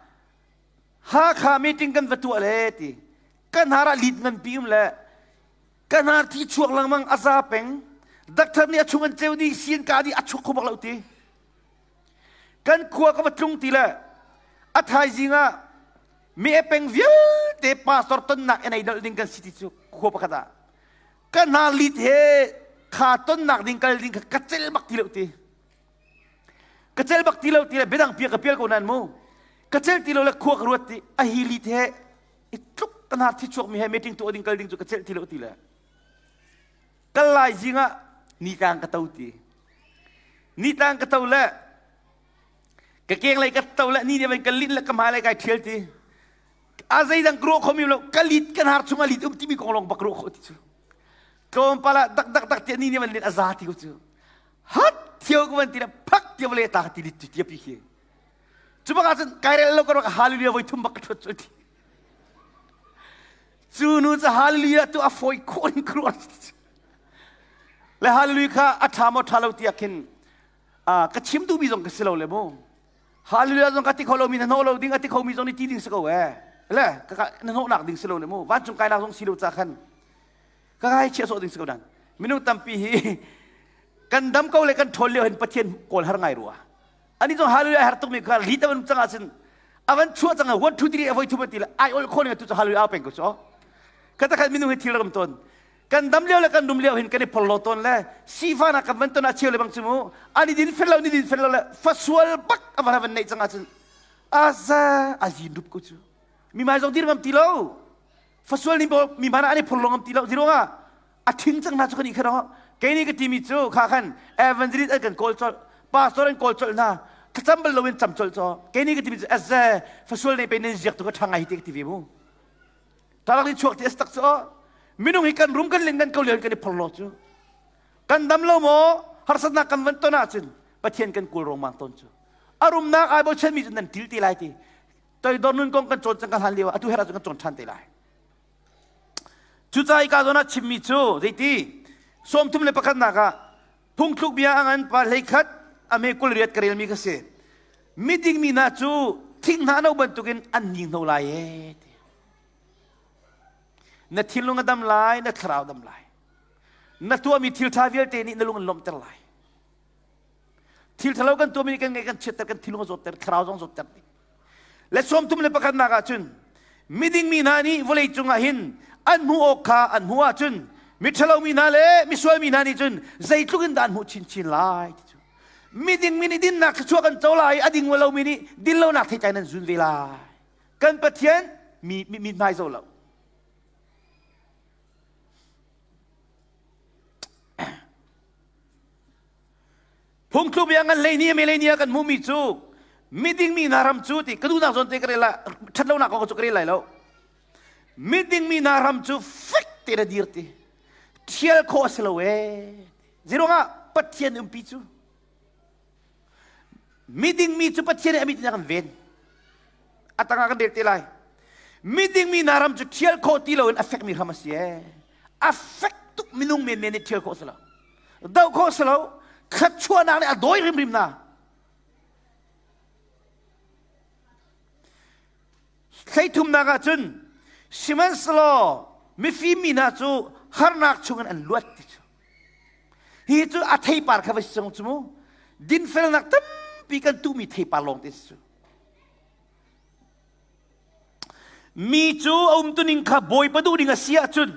Hakha meeting kan va tuah le ti kan har ah lit nganpi um le Ka hnar thi chuak lengmang a za peng. Doctor nih a chung an ceu dih, si an kah dih, a chuak kho bak lo ti. Kan khua ka va tlung ti le a thaizing ah mi e peng vialte pastor tonnak in ei dolh ding kan si ti cu khua pakhat ah ka hna lit he kha tonnak ding kal ding kha ka cel bak ti lo ti. Ka cel bak ti lo ti le biadang pia ka pial ko nan mu. Ka cel ti lo le khua ka ruat ti a hi lit he i tluk ka hnar thi chuakmi he meeting tuah ding kal ding cu ka celh ti lo ti le kal lai zing ah nitlang ka to ti nitlang ka to le ka keng lei ka to le ni nih ka lin le ka hmai lei kai thial ti a zeidang ka ruah khomi lo ka lit ka hnar chung a lit um timi kong lawng bak ruah khawh ti cu tlawmpal ah dak dak dak tiah ni nih van lin a za ti ko cu hat thio ka van ti le phak tia vale ta ti lit ti tia pi khi Cu bak ahcun kai rel lo ka rak hallelujah voi thum bak ka ṭhuat cu ti. Cu nu cu hallelujah tu a fawi khawh in ka ruah. Le hallelujah kha a ṭha maw ṭha lo tiah khin ka chim duhmi zong ka si lo le mu. Hallelujah zong ka ti kho lomi na hnawh lo ding a ti khomi zong nih ti ding si ko eh. Le ka na hnawhnak ding si lo le mu. Vancung kainak zong si lo ca khan ka kai chiah sawh ding si ko dan. Minung tampi hi kan dam ko le kan ṭhawl lio hin Pathian kawl har ngai rua. Ani cu hallelujah har tukmi kha lit avan cang ahcun avan chuah cang one two three avoi thum ti le ai ol kho ning tu cu hallelujah au peng ko cu kata khat minung hi thil ram ton kan dam lio le kan dum lio hin kan i phorlo ton le sifana kan van ton a cheu le bang chu mu ani din fel lo ni din fel lo le fasual bak avan avan nei cang ahcun aza azin rup ko cu mi mai zong dir ngam ti lo fasual ni mi mana ani phorlo ngam ti lo ziruanga a thin cang hna cu kan i khan kei nih ka timi cu kha khan evangelist an kan kawl colh pastor an kawl colh hna. Thlacam bal loin cam colh caw. Kei nih ka timi cu azze fasual nei pe nan ziak tu ka ṭha ngai hi ti ka ti ve mu. Ṭalak ni chuak ti as tak cu minung hi kan rum kan len kan ko lio kan i phorhlaw cu. Kan dam lo maw harsatnak kan van ton ahcun Pathian kan kawl rongmang tawn cu. A rumnak ai bochan mi cu nan til te lai ti. Toidor nun kong kan cawn cang kan hlan lio atu her ahcun kan cawn ṭhan te lai. Cucaah hika zawn ah chimmi cu zeiti 31 nak ah phungthluk bia a ngan pa 11 a me 28 ka relmi ka si. Miding mi hna cu thing hna no bantukin an ning hno lai e ti. Na thinlung a dam lai, na thlarau dam lai. Na tuahmi thil ṭha vialte nih na lung an lawmhter lai. Thil ṭhalo kan tuahmi nih kan ngaih kan chiatter, kan thinlung a zawtter, thlarau zong zawtter dih. Le sawmthum le pakhatnak ah cun miding mi hna nih vawlei cungah hin an hmuh awk kha an hmuh ahcun miṭhalo mi hna le misual mi hna nih cun zeitluk in dah an hmuh chinchin lai ti cu miding mi nih dinnak thluachuah kan co lai a ding lomi nih dinlonak theitlai nan zun ve lai kan Pathian mi mi hmai zo lo Phungthluk bia ngan hlei ni a me ni ah kan hmuhmi cu miding mi hna ram cu ti ka duhnak zawn te ka rel la ṭhatlonak kong cu ka rel lai lo. Miding mi hna ram cu fek tein a dir ti. Ṭhial khawh a si lo ee. Zeiruangah Pathian umpi cu miding mi cu Pathian nih a mit in a kan ven. A tangah kan rel te lai. Miding mi hna ram cu ṭhial khawh ti loin a fekmi ram a si ee. A fek tuk minung menmen nih ṭhial khawh a si lo. Doh khawh si lo. Thluachuahnak nih a dawi hrimhrim hna. Hleithumnak ah cun sihmanhsehlaw mifim mi hna cu harnak chungin an luat ti cu. Hi cu a theipar kha va si cang cu mu. Dinfelnak tampi kan tuhmi theipar lawng te si cu. Mi cu a umtuning kha Bawipa duh ding a si ahcun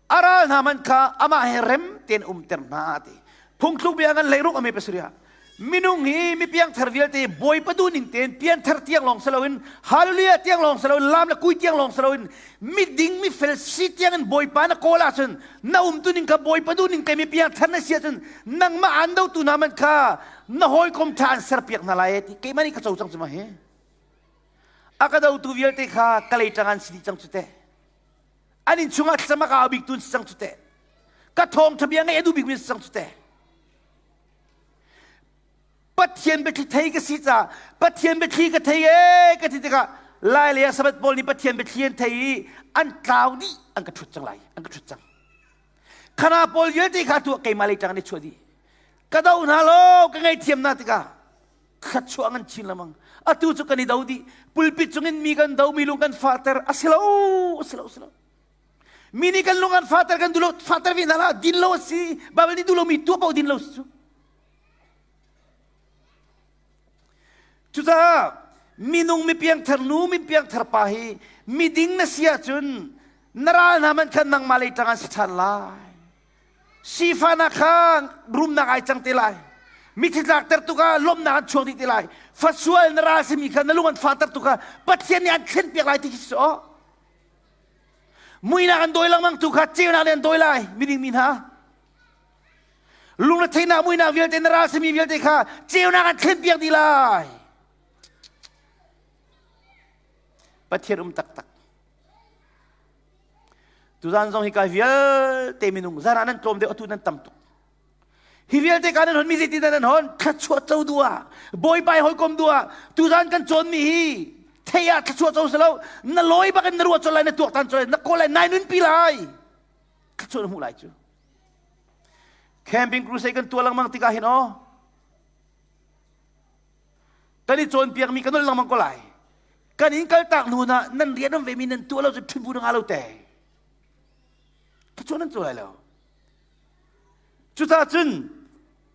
a ral hna hmanh kha amah he rem tein umter hna a ti. Phungthluk bia ngan 16 a me pasarih ah minung hi mi piangthar vialte Bawipa duh ning tein pianthar tiang lawng si loin hallelujah tiang lawng si loin lam le kui tiang lawng si loin miding mifel si tiang in Bawipa na kawl ahcun na umtuning kha Bawipa duh ning te mi piangthar na si ahcun nangmah aan dotu hna hmanh kha na hawikom ṭha an serpiak hna lai ti keimah nih ka co cang cu ma hi. A ka dotu vialte kha ka lei ṭang an si dih cang cu teh. An inn chungah thlacam a ka au biktu an si cang cu teh. Ka thawngṭha bia ngaih a duh bikmi an si cang cu teh. Pathian biathli thei ka si caah Pathian biathli ka thei ee ka ti tikah Lai lei ah Sabbath pawl nih Pathian biathli an thei i an tlau dih an ka ṭhut cang lai an ka ṭhut cang. Khana pawl vialte kha tu keimah lei ṭang an i chuah dih. Ka do hna lo ka ngaihthiam hna tikah thluachuah ngan chin lengmang atu cu kan i do dih pulpit cungin mi kan do mi lung kan fahter a si lo a si lo a si lo mi nih kan lung an fahter kan duh lo fahter ve hna la din lo a si Bible nih duh lo mi tuah paoh din lo si cu cucaah minung mi piangthar nu mi piangthar pa hi miding na si ahcun na ral hna man khan nangmah lei tang an si ṭhan lai Sifahnak kha rumnak ai cang te lai. Mithi tlakter tuk ah lawmhnak an chuak dih te lai. Fasual na ral simi kha na lung an fahter tuk ah Pathian nih an thlen piak lai ti khi si aw. Muinak an dawi lengmang tu kha ceunak nih an dawi lai miding mi hna. Lungretheihnak muinak vialte na ral simi vialte kha ceunak an thlen piak dih lai. Pathian um taktak. Tuzan zong hi ka vialte minung zan ah nan tlawm deuh atu nan tam tuk. Hi vialte ka nan hon mi zeitin nan hon thluachuah co duh ah bawipa hawikom duh ah tuzan kan cawn mi hi thei ah thluachuah co si lo na lawi bak in na ruah colh lai na tuaktan colh lai na kawl lai nai nun pi lai thluachuah na hmuh lai cu camping crusade kan tuah lengmang tikah hin aw kan i cawnpiakmi kan nolh lengmang ko lai kan in kaltak hnu na nan rian um vemi nan tuah lo cu ṭhut bu na ngah lo te thluachuah nan cu lai lo cucaah cun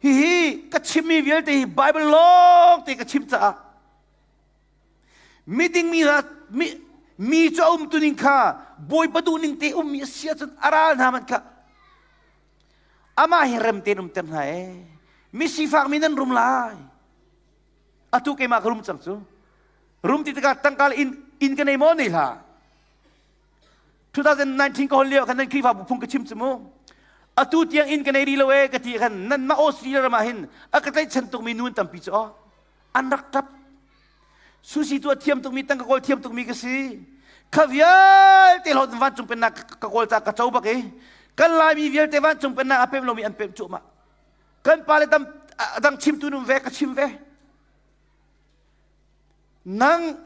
hihi ka chimmi vialte hi Bible lawng te ka chim caah miding mi hna mi, mi cu a umtuning kha bawipa duhning te ummi a si ahcun a ral hna hmanh kha amah hi rem tein umter hna ee mi sifak mi nan rum lai atu keimah ka rum cang cu rum ti tikah tangka le inn inn ka nei maw nei hlah 2019 ka hon lio khan nan Khrihfabu phung ka chim cu mu atu tiang inn ka nei rih lo ee ka ti khan nan mah Australia ram ah hin a ka tlaihchan tukmi nu an tampi cu aw. An rak ṭap. Susi tu a thiam tukmi, tangka kawl thiam tukmi ka si. Kha vialte hlawt vancung pennak ka kawl ca ka co bak i kan Laimi vialte vancung pennak a pem lomi an pem cuahmah. Kan pale tam dang chimtu num ve ka chim ve. Nang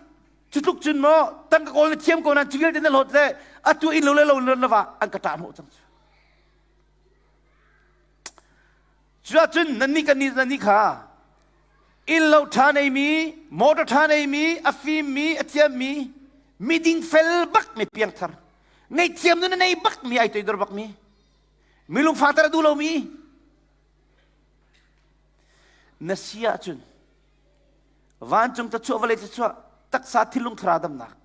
cutluk cun maw tangka kawl na thiam ko nan cu vialte na hlawt le atu inn lo le lo na va an ka ṭah hnawh cang cu. Cuahcun nannih kan nih nannih kha inn lo ṭha neimi, motor ṭha neimi, a fimmi, a thiammi, miding fel bakmi piangthar, ngaihthiam nun a nei bakmi, ai toidor bakmi, mi lungfahter a duh lomi, na si ahcun vancung thluachuah vawlei thluachuah taksa thinlung thlarau damnak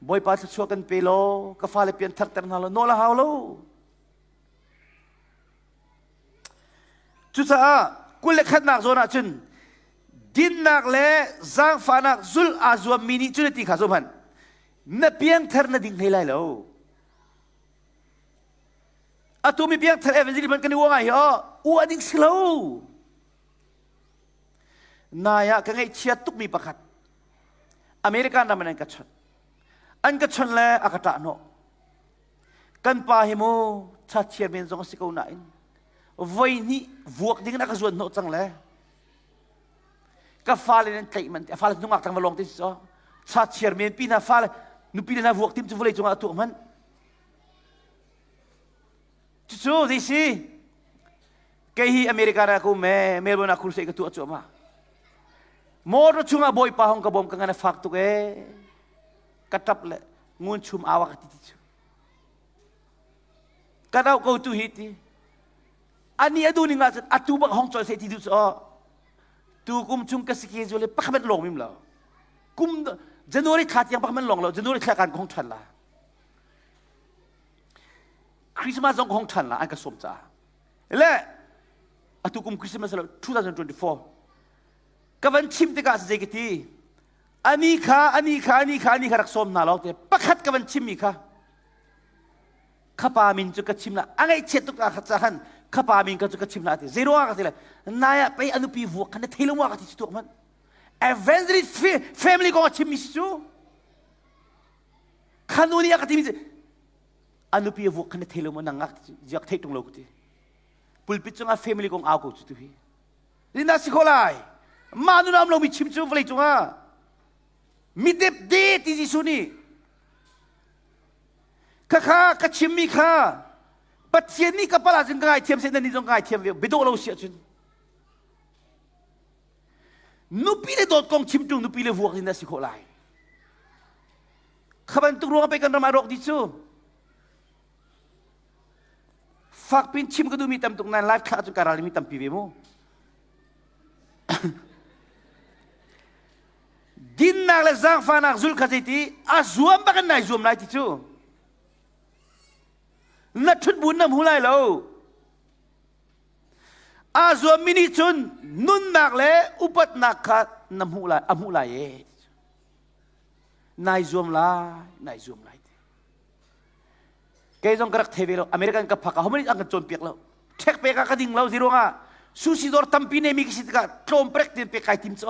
Bawipa thluachuah kan pe law ka fale pian tharter hna law nawl a hau lo. Cucaah 21nak zawn ah cun dinnak le zaangfahnak zulh aa zuammi nih cun ti kha zum hmanh na piangthar na ding hlei lai lo. Atu mi piangthar evangelist hmanh kan i uang ai hi aw uah ding si lo. Nai ah ka ngaihchia tukmi pakhat American ram in an ka chawnh. An ka chawnh le a ka ṭah hnawh. Kan pa hi mu chachiar men zong a si ko nain voi hnih vuak ding in a ka zuan hnawh cang le ka fale nan tlaih man a fale nungak tlang va lawng te si so chachiar men pi hna fale nupi le hna vuak tim cu vawlei cungah a tuah hmanh cucu zei si kei hi America ra ko me Melbourne ah crusade ka tuah cuahmah motor chungah bawipa hong ka bawm ka ngan a fak tuk ee ka ṭap le ngun chum awa ka ti ti cu ka rau ko tu hi ti ani adu ning ah cun atu bak hong chol se ti du cu tu kum chung ka schedule le pakhat long mim lo kum January thla tiang pakhat long lo January thla kan hong ṭhan la Christmas zong hong ṭhan la an ka sawm caah le atu kum Christmas lo 2024 ka van chim tikah zei ka ti ani kha ani kha ani kha ani kha rak sawm hna lo te pakhat ka van chimmi kha khapa min cu ka chim la a ngaihchiat tuk ah ca khan khapa min ka cu ka chim la ti zei ruangah ka ti le nai ah pei anupi vuak khan na thei lo ma ka ti cu tuak hmanh evangelist family kong a chimmi si cu khanu nih a ka timi cu a nupi a vuak khan na thei lo maw nang ngak ziak theih tung lo ka ti pulpit cungah family kong au ko cu tu hi Rindah si kho lai mah nun am lomi chim cu vawlei cungah mi depde ti Jesuh nih khakha ka chimmi kha Pathian nih ka pala cun ka ngaithiam seh nan nih zong ka ngaithiam ve biadawh lo si ahcun nupi le dawt kong chim ṭung nupi le vuak in dah si khawh lai kha bantuk ruangah pei kan ram ah rawk dih cu Fakpin chim ka duhmi tam tuk nain live thlah cu ka ral mi tampi ve mu. Dinnak le zaangfahnak zul kha zeiti a zuam bak in nai zuam lai ti cu. Na ṭhut bu na hmu lai lo. Aa zuammi nih cun nunnak le upatnak kha na hmuh lai, a hmuh lai e. Nai zuam lai, nai zuam lai. Kei zong ka rak thei ve lo. American ka phak ah homan an kan cawnpiak lo. Ṭhek pek ah ka ding lo zi ruangah sushi dawr tampi neimi ka si tikah tlawm prek tein pek kai tim cu.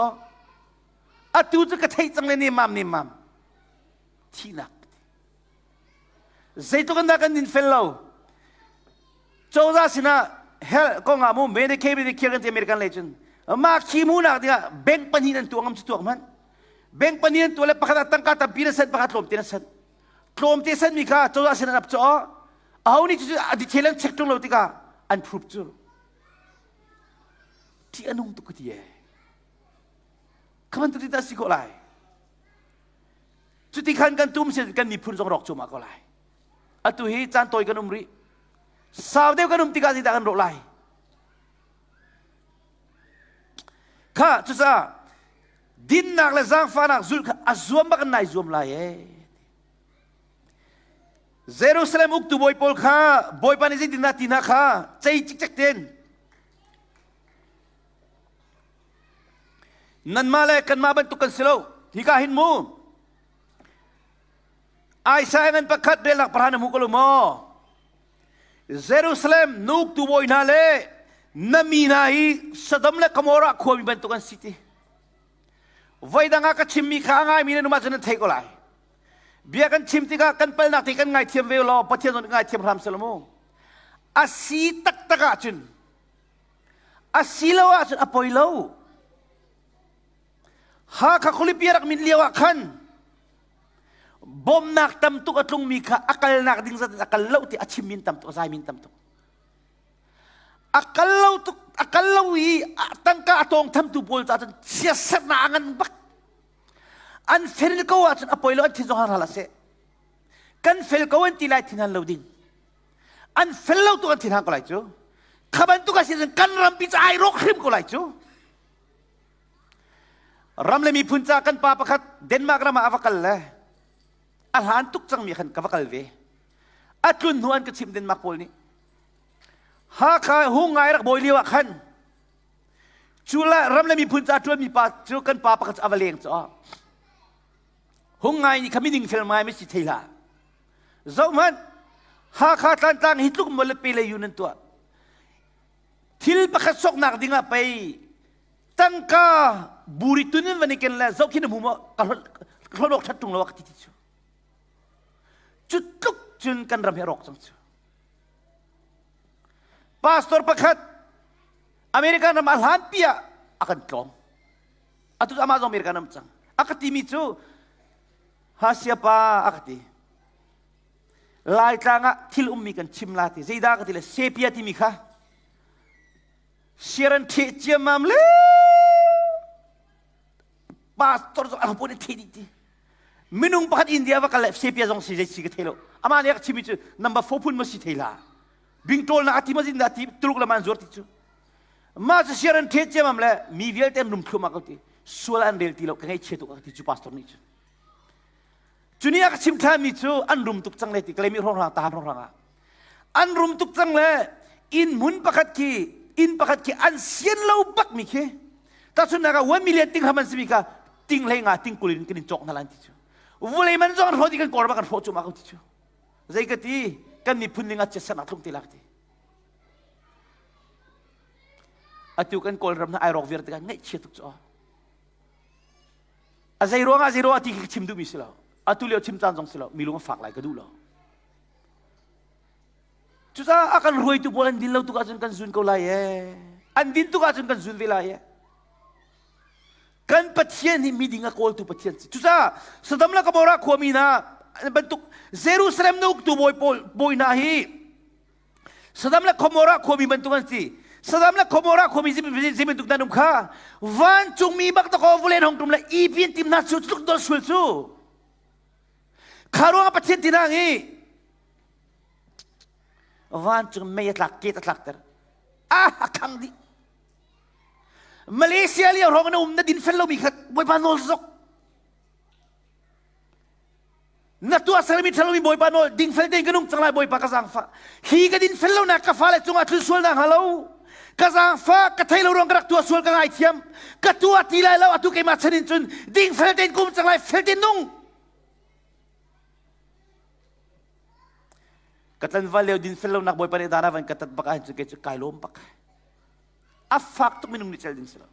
Atu cu ka theih cang le nemam nemam. Thihnak. Zeitluk in dah kan din fel lo. Cozah sinah hell kongah mu Medicaid Medicare kan ti American lei cun mah khi hmuhnak dingah bank pahnih nan tuah ngam cu tuak hmanh. Bank pahnih nan tuah le pakhat ah tangka tampi na sanh pakhat tlawmte na sanh. Tlawmte sanmi kha cozah sin an ap cu aho nih cu a detail an check ṭung lo tikah an proof cu ṭih a nung tuk ka ti ee. Kha bantuk ti dah si khawh lai. Cuti khan kan tum sin kan miphun zong rawk cuahmah ko lai. Atu hi caan tawi kan um rih. Sau deuh kan um tikah zeidah kan rawh lai. Kha cucaah dinnak le zaangfahnak zulh kha a zuam bak in nai zuam lai ee. Jerusalem uktu bawi pawl kha Bawipa nih zeitindah ti hna kha cei cikcek tein nanmah le kanmah bantuk kan si lo hika hin mu Isaiah ngan pakhat relnak pahra na hmu ko lo maw Jerusalem nuktu bawi hna le Na mi hna hi Sodom le Gomorrah khuami bantuk an si ti. Voidang ah ka chimmi kha a ngaimi nan um ahcun nan theih ko lai. Bia kan chim tikah kan palnak te kan ngaithiam ve law Pathian zong nih ngaithiam hram seh mu. A si taktak ahcun a si lo ahcun a poi lo. Hakha khualipi a rak min lio ah khan bawmnak tam tuk a tlungmi kha a kalnak ding zat in a kal lo ti a chim min tam tuk a zai min tam tuk. A kal lo tuk a kal lo i tangka a tawng thamtu pawl ca cun siasernak a ngan bak. An fel ko ahcun a poi lo an thin zong hal seh. Kan fel ko an ti lai thin han lo ding. An fel lo tuk an thin hang ko lai cu. Kha bantuk a si cun kan rampi ca ai rawk hrim ko lai cu. Ram le miphun ca kan pa pakhat Denmark ram ah a va kal le a hlan tuk cangmi khan ka va kal ve. A tlun hnu an ka chimh Denmark pawl nih. Hakha hung ngai rak bawi lio ah khan cu la ram le miphun ca ṭuanmi pa cu kan pa pakhat a va leng cu hung ngai nih kha mining fel ngai mi si thei hlah zoh hmanh Hakha tlantlang hi tluk maw le pe le yu nan tuah thil pakhat soknak ding ah pei tangka buri tun in van i ken le zoh khi na hmu maw ka hlon awk ṭhat ṭung lo ka ti ti cu cu tluk cun kan ram hi a rawk cang cu Pastor pakhat American ram a hlanpi ah a kan tlawng. Atu amah zong American ram cang. A ka timi cu Hasia pa a ka ti. Laitlang ah thil ummi kan chim la ti. Zeidah ka ti le sepia timi kha siaran ṭheh ciammam le pastor zong a pun in theh dih ti. Minung pakhat India va kal le sepia zong si zei si ka thei lo. Amah nih a ka chimmi cu number 4 phun ma si thei la. Bingtawl na ati ma zin dah ti Tuluk lam an zuar ti cu. Mah cu siar an ṭhet ciamam le mi vialte an rum thluahmah ko ti. Sual an rel ti lo ka ngaihchia tuk a ti cu pastor nih cun. Cu ni a ka chim ṭhanmi cu an rum tuk cang le ti Kalemi hrawnghrang tahan hrawnghrang ah. An rum tuk cang le inn hmun pakhat khi inn pakhat khi an sian lo bak mi khi tahchunhnak ah 1 million ting hram an simi kha ting hlei nga ting kul in kan in cawk hna lai ti cu vulei man zong an hrawh ti kan kawr kan hrawh cu ma ko ti cu zei ka ti kan miphun ning ah chiatsernak tlung te la ka ti atu kan kawlram na ai rawk viar tikah ngaihchia tuk cu a zei ruangah zei ruangah ti khi chim duhmi si lo atu lio chim caan zong si lo mi lung a fak lai ka duh lo Cucaah a kan ruaitu pawl an din lo tuk ahcun kan zun ko lai ee. An din tuk ahcun kan zun ve lai ee. Kan Pathian hi miding a kawltu Pathian si. Cucaah Sodom le Gomorrah khuami hna bantuk Jerusalem na uktu bawi pawl bawi hna hi Sodom le Gomorrah khuami bantuk an si. Sodom le Gomorrah khuami zei bantuk nan um kha vancungmi bak dakaw vulen hong tum le ipi an tim hna cu tluk dol sul cu. Kha ruangah Pathian tinang i Vancung mei a tlak ket a tlakter. Ah, a khang dih. Malaysia lio hrawng na um na din fel lomi kha Bawipa nawl zok. Na tuah sermi ṭhalomi Bawipa nawl ding fel tein ka nung cang lai Bawipa ka zaangfah. Hi ka din fel lonak ka fale cungah tlun sual na hnga lo. Ka zaangfah ka thei lo ruang ka rak tuah sual ka ngaithiam. Ka tuah ti lai lo atu keimah chan in cun ding fel tein kum cang lai fel tein nung. Ka tlanval lio din fel lonak Bawipa nih dana van ka tat bak ahhin cun kei cu kai lawm bak. A fak tuk minung nih cel ding si lo.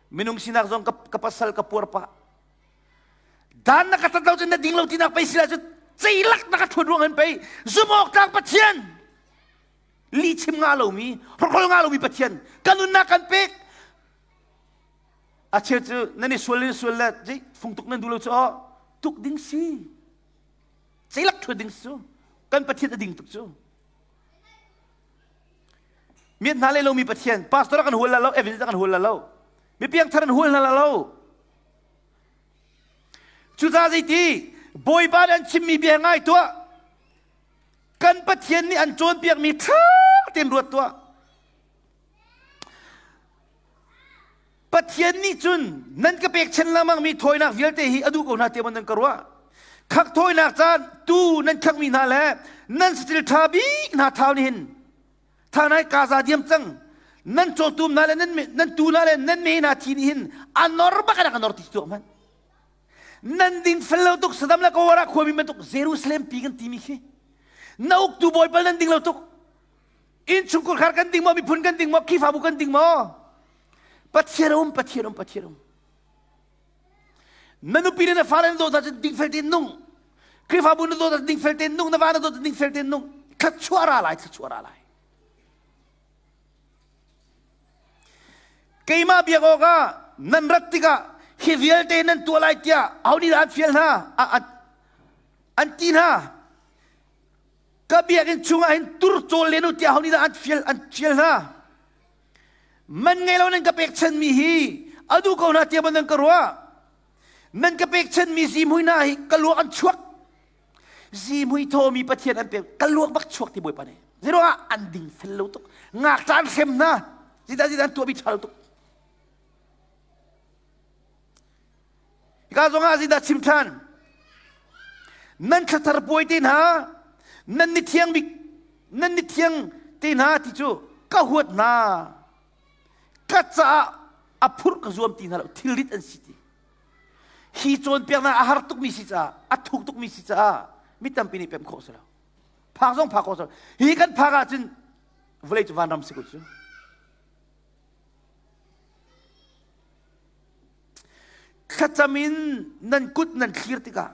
Minung sinak zong ka, ka pasal ka puar pah. Dan na ka tat lo cun na ding lo tinak pei sila cu ceilak na ka ṭhuat ruang hin pei zum awk tlak Pathian li chim nga lomi hrokhol nga lomi Pathian ka nunnak kan pek a cheu cu nan i sual in sual le fung tuk nan duh lo cu aw tuk ding si Ceilak ṭhuat ding cu kan Pathian a ding tuk cu. Miat hna le lomi Pathian, pastor kan hual la lo, evangelist kan hual la lo, mi piangthar an hual hna la lo. Cucaah zeiti Bawipa nih an chimmi bia ngai tuah. Kan Pathian nih an cawnpiakmi ṭha tein ruat tuah. Pathian nih cun nan ka pekchan lengmangmi thawinak vialte hi a duh ko hna tiah maw nan ka ruah? Khak thawinak caan tu nan khakmi hna le nan saṭil ṭha bik hna thau nih hin tha nai kaza diam cang nan cawtum hna le nan nan tu hna le nan me hna thi nih hin a nor bak in a ka nor ti tuak hmanh nan ding fel lo tuk Saddam le Gomorrah khuami bantuk Jerusalem pi kan timi khi na uktu bawi pal nan ding lo tuk. Innchungkhar kan ding maw, miphun kan ding maw, Khrihfabu kan ding maw? Pathian um, Pathian um, Pathian um. Na nupi le na fale na dawt ahcun dingfel tein nung. Khrihfabu na dawt ahcun dingfel tein nung. Na va na dawt ahcun dingfel tein nung. Thluachuah ra lai, thluachuah ra lai. Keimah biak awkah nan rat tikah hi vialte nan tuah lai tiah aho nih dah an fial hna? An ti hna. Ka biakinn chungah hin tur cawl len u tiah aho nih dah an fial an fial hna? Man ngei lo nan ka pekchanmi hi a duh ko hna tiah maw nan ka ruah? Nan ka pekchanmi zihmui hna hi ka luak an chuak. Zihmui thawmi Pathian an pek ka luak bak chuak ti Bawipa nih. Zeiruangah an ding fel lo tuk. Ngakṭah an hrem hna. Zeidah zeidah an tuahmi ṭha lo tuk. Hika zongah zeidah chim ṭhan? Nan thlathar puai te hna, nan ni thiang bik, nan ni thiang te hna ti cu ka huat hna. Ka caah a phurh ka zuam ti hna lo, thilrit an si ti. Hi cawnpiaknak a har tukmi si caah, a thuk tukmi si caah mi tampi nih pemh khawh si lo. Phak zong phak khawh si lo. Hi kan phak ahcun vawlei cu vanram si ko cu. Thlacam in nan kut nan thlir tikah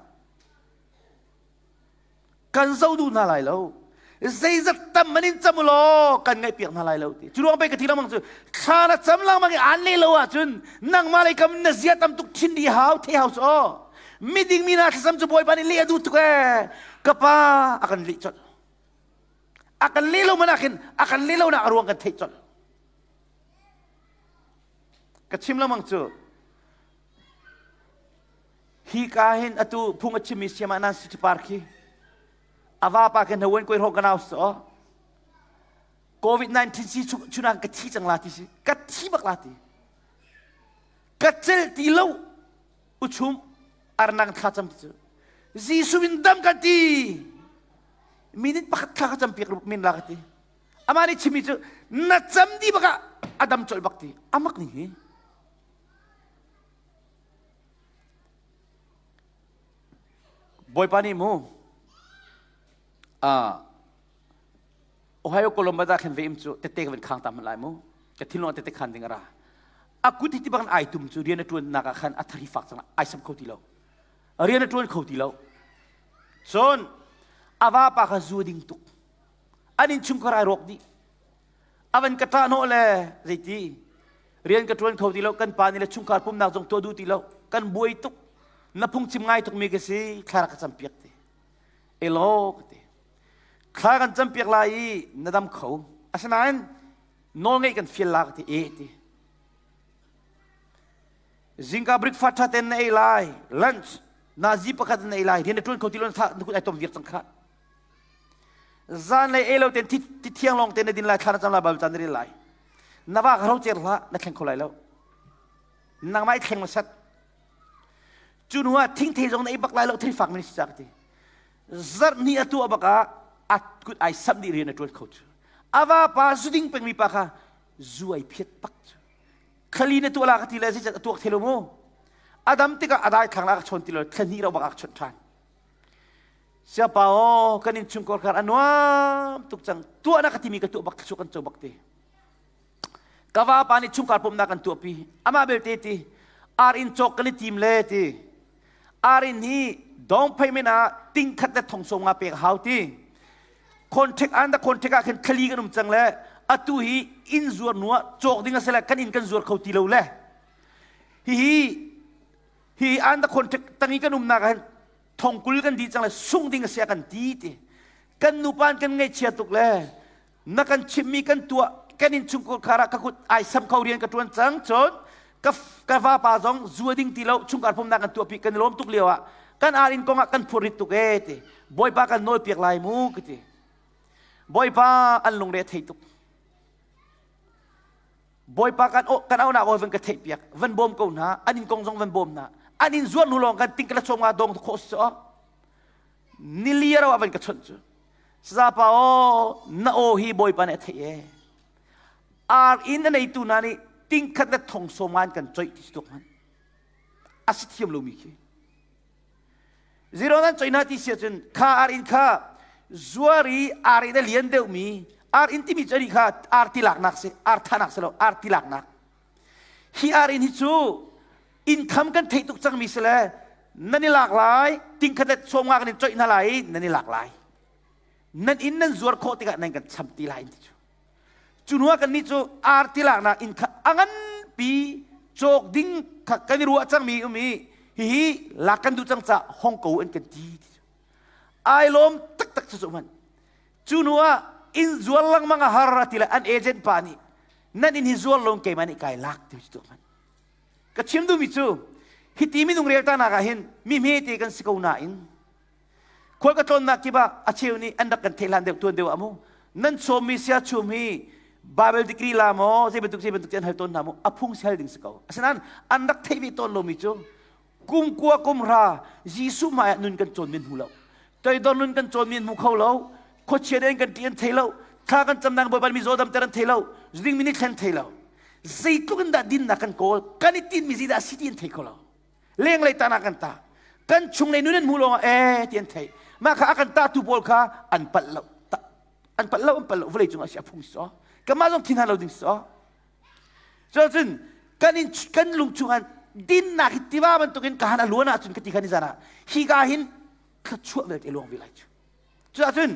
kan zo duh hna lai lo. Zeizat tam an in cam law kan ngaihpiak hna lai lo ti. Cu ruang pei ka ti lengmang cu thla na cam lengmang i aan leh lo ahcun nangmah lei kam na zia tam tuk thin di hau the hau cu aw. Miding mi hna thlacam cu Bawipa nih leh a duh tuk ee. Ka pa a kan leh colh. A kan leh lo man ah khin a kan leh lo nak a ruang kan theih colh. Ka chim lengmang cu hi ka hin atu phung a chimmi siama nan si par khi a vapa ke hnawen koi hro kanau so COVID-19 si chunang ka thi cang la ti si ka thi bak la ti ka cel ti lo uchum arnang thla cam ti cu Jesuh in dam kan ti minute pakhat thla ka cam piak min la ka ti Amah nih chimmi cu na cam dih bak ah a dam colh bak ti amak ning hi. Bawipa nih mu uh, Ohio Columbus ah khin ve im cu tette ka van khang ta hmanh lai mu ka thinlung ah tette khan ding a ra a kut hi ti bang ai tum cu rian a tuan nak ah khan a thari fak cang ai sam kho ti lo rian a tuan kho ti lo cun a vapa kha zu ding tuk An innchungkhar ai rawk dih. A van ka ṭahhnawh le zeiti rian ka ṭuan kho ti lo kan pa nih le chungkhar pumnak zong tuah duh ti lo kan buai tuk na phungchim ngai tukmi ka si thla rak ka campiak ti elaw ka ti thla kan campiak lai i na dam kho asinain nawl ngeih kan fial la ka ti e ti zingka breakfast ṭha ten na ei lai lunch nazi pakhat na ei lai rian na ṭuan kho ti lo na kut ai tom viar cang kha Zanlei ei lo ten ti thiang lawng te na din lai thla na cam lai Bible ca na rel lai. Na va ka ro cer hlah na thleng kho lai lo. Nangmah i thleng masat. Cu hnu ah thingthei zong na ei bak lai lo thil fak mi si ca ka ti. Zarh ni a tuah bak ah a kut ai samh dih rian a ṭuan kho cu. A vapa zu ding pengmi pa kha zu ai phiat pak cu. Khali na tuah la ka ti le zeicat a tuak thelo mu. A dam tikah a dai thlang la ka chawn ti lo thla hnih ro bak a ka chawnh ṭhan. Siapa aw kan innchungkhar khar a nuam tuk cang tuah na ka timi ka tuah bak thluachuah kan co bak te ka vapa nih chungkhar pumhnak kan tuahpi amah belte ti ar in cawk kan i tim le ti ar in hi dong payment ah ting khat le thong som nga pek hau ti contract an da contract ah khin thali kan um cang le atu hi inn zuar nu ah cawk ding a si le kan inn kan zuar kho ti lo le hihi hi an da contract tangi kan umnak ah hin thongkul kan di cang le sung ding a si a kan ti ti kan nupa kan ngaihchia tuk le na kan chimmi kan tuah kan innchungkhar khar ah ka kut ai sam kho rian ka tuan cang cun ka ka vapa zong zua ding ti lo chungkhar pumnak kan tuah pi kan lawm tuk lio ah kan ar in kong ah kan phurrit tuk e ti bawipa kan nawl piak lai mu ka ti bawipa an lungre thei tuk Bawipa kan kan aunak aw van ka theih piak van bawm ko hna an in kong zong van bawm hna an in zuar hnu lawng kan ting ka chom nga dong khawh si nili ro van ka chawnh cu sazapa aw na aw hi Bawipa nih a theih e ar in a neitu hna nih ting khat le thong sawm ngan kan coih ti tuk man a si thiam lomi khi Zero nan coih hna ti si ahcun kha ar in kha zuar i ar in a lian deuhmi Ar inn timi cu ani kha ar tilaknak si, ar thahnak si lo, ar tilaknak. Hi ar inn hi cu income kan theih tuk cangmi si le nan i lak lai, tingkhat le sawm nga kan in coih hna lai i nan i lak lai. Nan inn nan zuar khawh tikah nan kan cham ti lai ti cu. Cu hnu ah kannih cu ar tilaknak inn kha a nganpi cawk ding kha kan i ruah cangmi um i hihi lak kan duh cang caah hong ko an kan ti ti cu. Ai lawm taktak cu hmanh. Cu hnu ah inn zuar lengmang a har a ti le an agent pa nih nan inn hi zuar lo keimah nih kai lak ti cu hmanh. Ka chim duhmi cu hiti minung rel tanak ah hin mi hmete kan si ko nain khual ka tlawnnak kip ah a cheu nih an rak kan theih hlan deuh tuan deuh ah mu nan sawmmi sia chum hi Bible degree la maw zei bantuk zei bantuk ti an hal tawn hna mu a phung si hal ding si ko asinain an rak theih ve tawn lomi cu kum kua kum hra Jesuh hmai ah nun kan cawn min hmu lo toidor nun kan cawn min hmu kho lo khuachia den kan ṭih an thei lo thla kan camnak Bawipa mi zaw damter an thei lo zuding mi nih thlen thei lo zeitluk in dah dinnak kan kawl kan i tinmi zeidah a si ti an thei kho lo lenglei tana kan ta kan chunglei nun an hmu lawngah ee ti an thei mah kha a kan tatu pawl kha an palh lo an palh lo an palh lo vawlei cungah si a phung si kanmah zong thin han lo ding si cun kan in kan lung chungah dinnak hi tiva bantukin ka han a luan ahcun ka ti kha ni zan ah hi ka hin thluachuah vialte luang ve lai cu cuahcun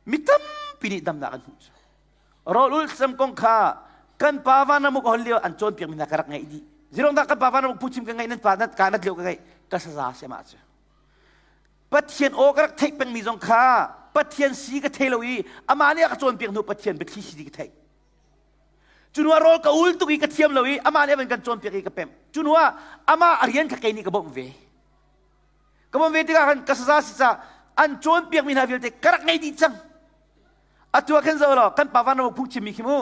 mi tampi nih damnak an hmuh cu rawl ul sam kong kha kan pa vanramuk a hon lio an cawnpiak mi hna ka rak ngaih dih zirong dah kan pa vanramuk phuchim ka ngaih nan pa nan ka nat lio ka ngaih ka saza sema cu Pathian aw ka rak theih pengmi zong kha Pathian si ka thei lo i amah nih a ka cawnpiak hnu Pathian biathli si ti ka theih. Cu hnu ah rawl ka ul tuk i ka thiam lo i amah nih a van kan cawnpiak i ka pemh. Cu hnu ah amah a rian kha kei nih ka bawmh ve. Ka bawmh ve tikah khan ka saza si caah an cawnpiakmi hna vialte ka rak ngei dih cang. Atu ah khan zoh law kan pa van phung chimmi khi mu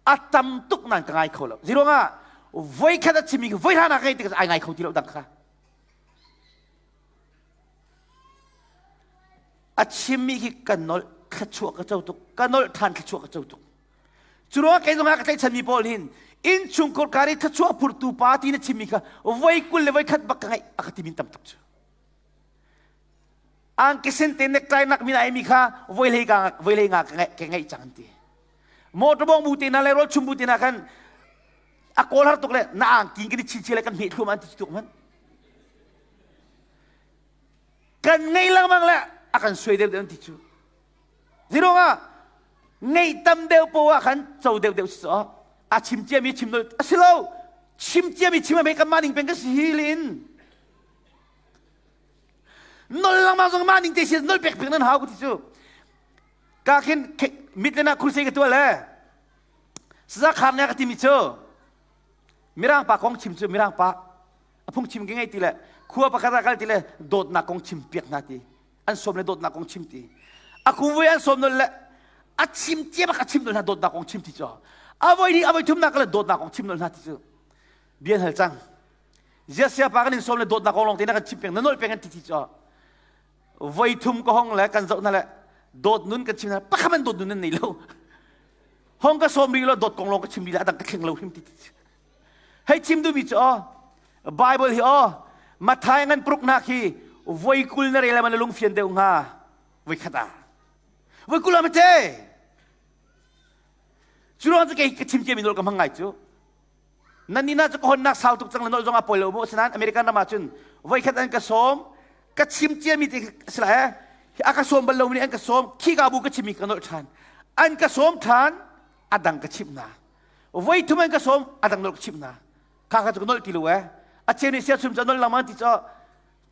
a tam tuk nan ka ngai kho lo. Ziruangah voikhat a chimmi khi voi hra nak ngei tikah ai ngai kho ti lo dang kha. A chimmi khi ka nolh thluachuah ka co tuk ka nolh ṭhan thluachuah ka co tuk cu ruangah kei zong ah ka tlaihchanmi pawl hin innchungkhar kar i thluachuah phurtu pa ti na chimmi kha voi 21 bak ka ngaih a ka timi tam tuk cu angkisen te necktie nak min ai mi kha voi hlei ka voi hlei nga ka ngaih cang an ti motor bong bu te na le rol chum bu te na khan a kawl har tuk le na angki kan i chi le kan hmeh thlum an ti tuk man kan ngei lengmang le a kan suai deuh deuh ti cu zirong ah ngeih tam deuh po ah khan co deuh deuh si a chim ciami chim nol a si lo chim ciami chim a kan mah ning peng ka si hi lin nol lengmang zong mah ning te si nol pek pek nan hau ku ti cu ka khin mit le na khurse ka tua le saza khar ne ka timi cu mirang pa kong chim cu mirang pa a phung chim ka ngei ti le khua pakhat ah kal ti le dawtnak kong chim piak hna ti an sawm le dawtnak kong chim ti a kum voi an sawm nol le a chim cia bak a chim nol hna dawtnak kong chim ti cu a voi ni a voi thumnak le dawtnak kong chim nol hna ti cu bian hal cang zia sia pa kan in sawm le dawtnak kong lawng te na kan chim peng na nol peng an ti ti cu voi thum ka hong le kan zoh na le dawt nun kan chim na pakhat man dawt nun nan nei lo hong ka sawm rih lo dawt kong lawng ka chim rih le adang ka thleng lo hrim ti ti Hei chim duhmi cu aw Bible hi aw Matthai ngan pruk nak hi voi 20 na rel man lung fian deuh hnga voi khat ah voi 20 ah te cu ruang cu kei ka chim ciami nol ka hmang ngai cu nan ni na cu ka honnak sau tuk cang le nol zong a poi lo mu asinain American ram ah cun voi khat an ka sawm ka chim ciami te sila he a ka sawm bal lo mi an ka sawm khi ka bu ka chimmi ka nolh ṭhan an ka sawm ṭhan a dang ka chimh hna voi thum an ka sawm a dang nolh ka chimh hna kha kha cu ka nolh ti lo eh a cheu nih sia chum cu nolh lengmang ti cu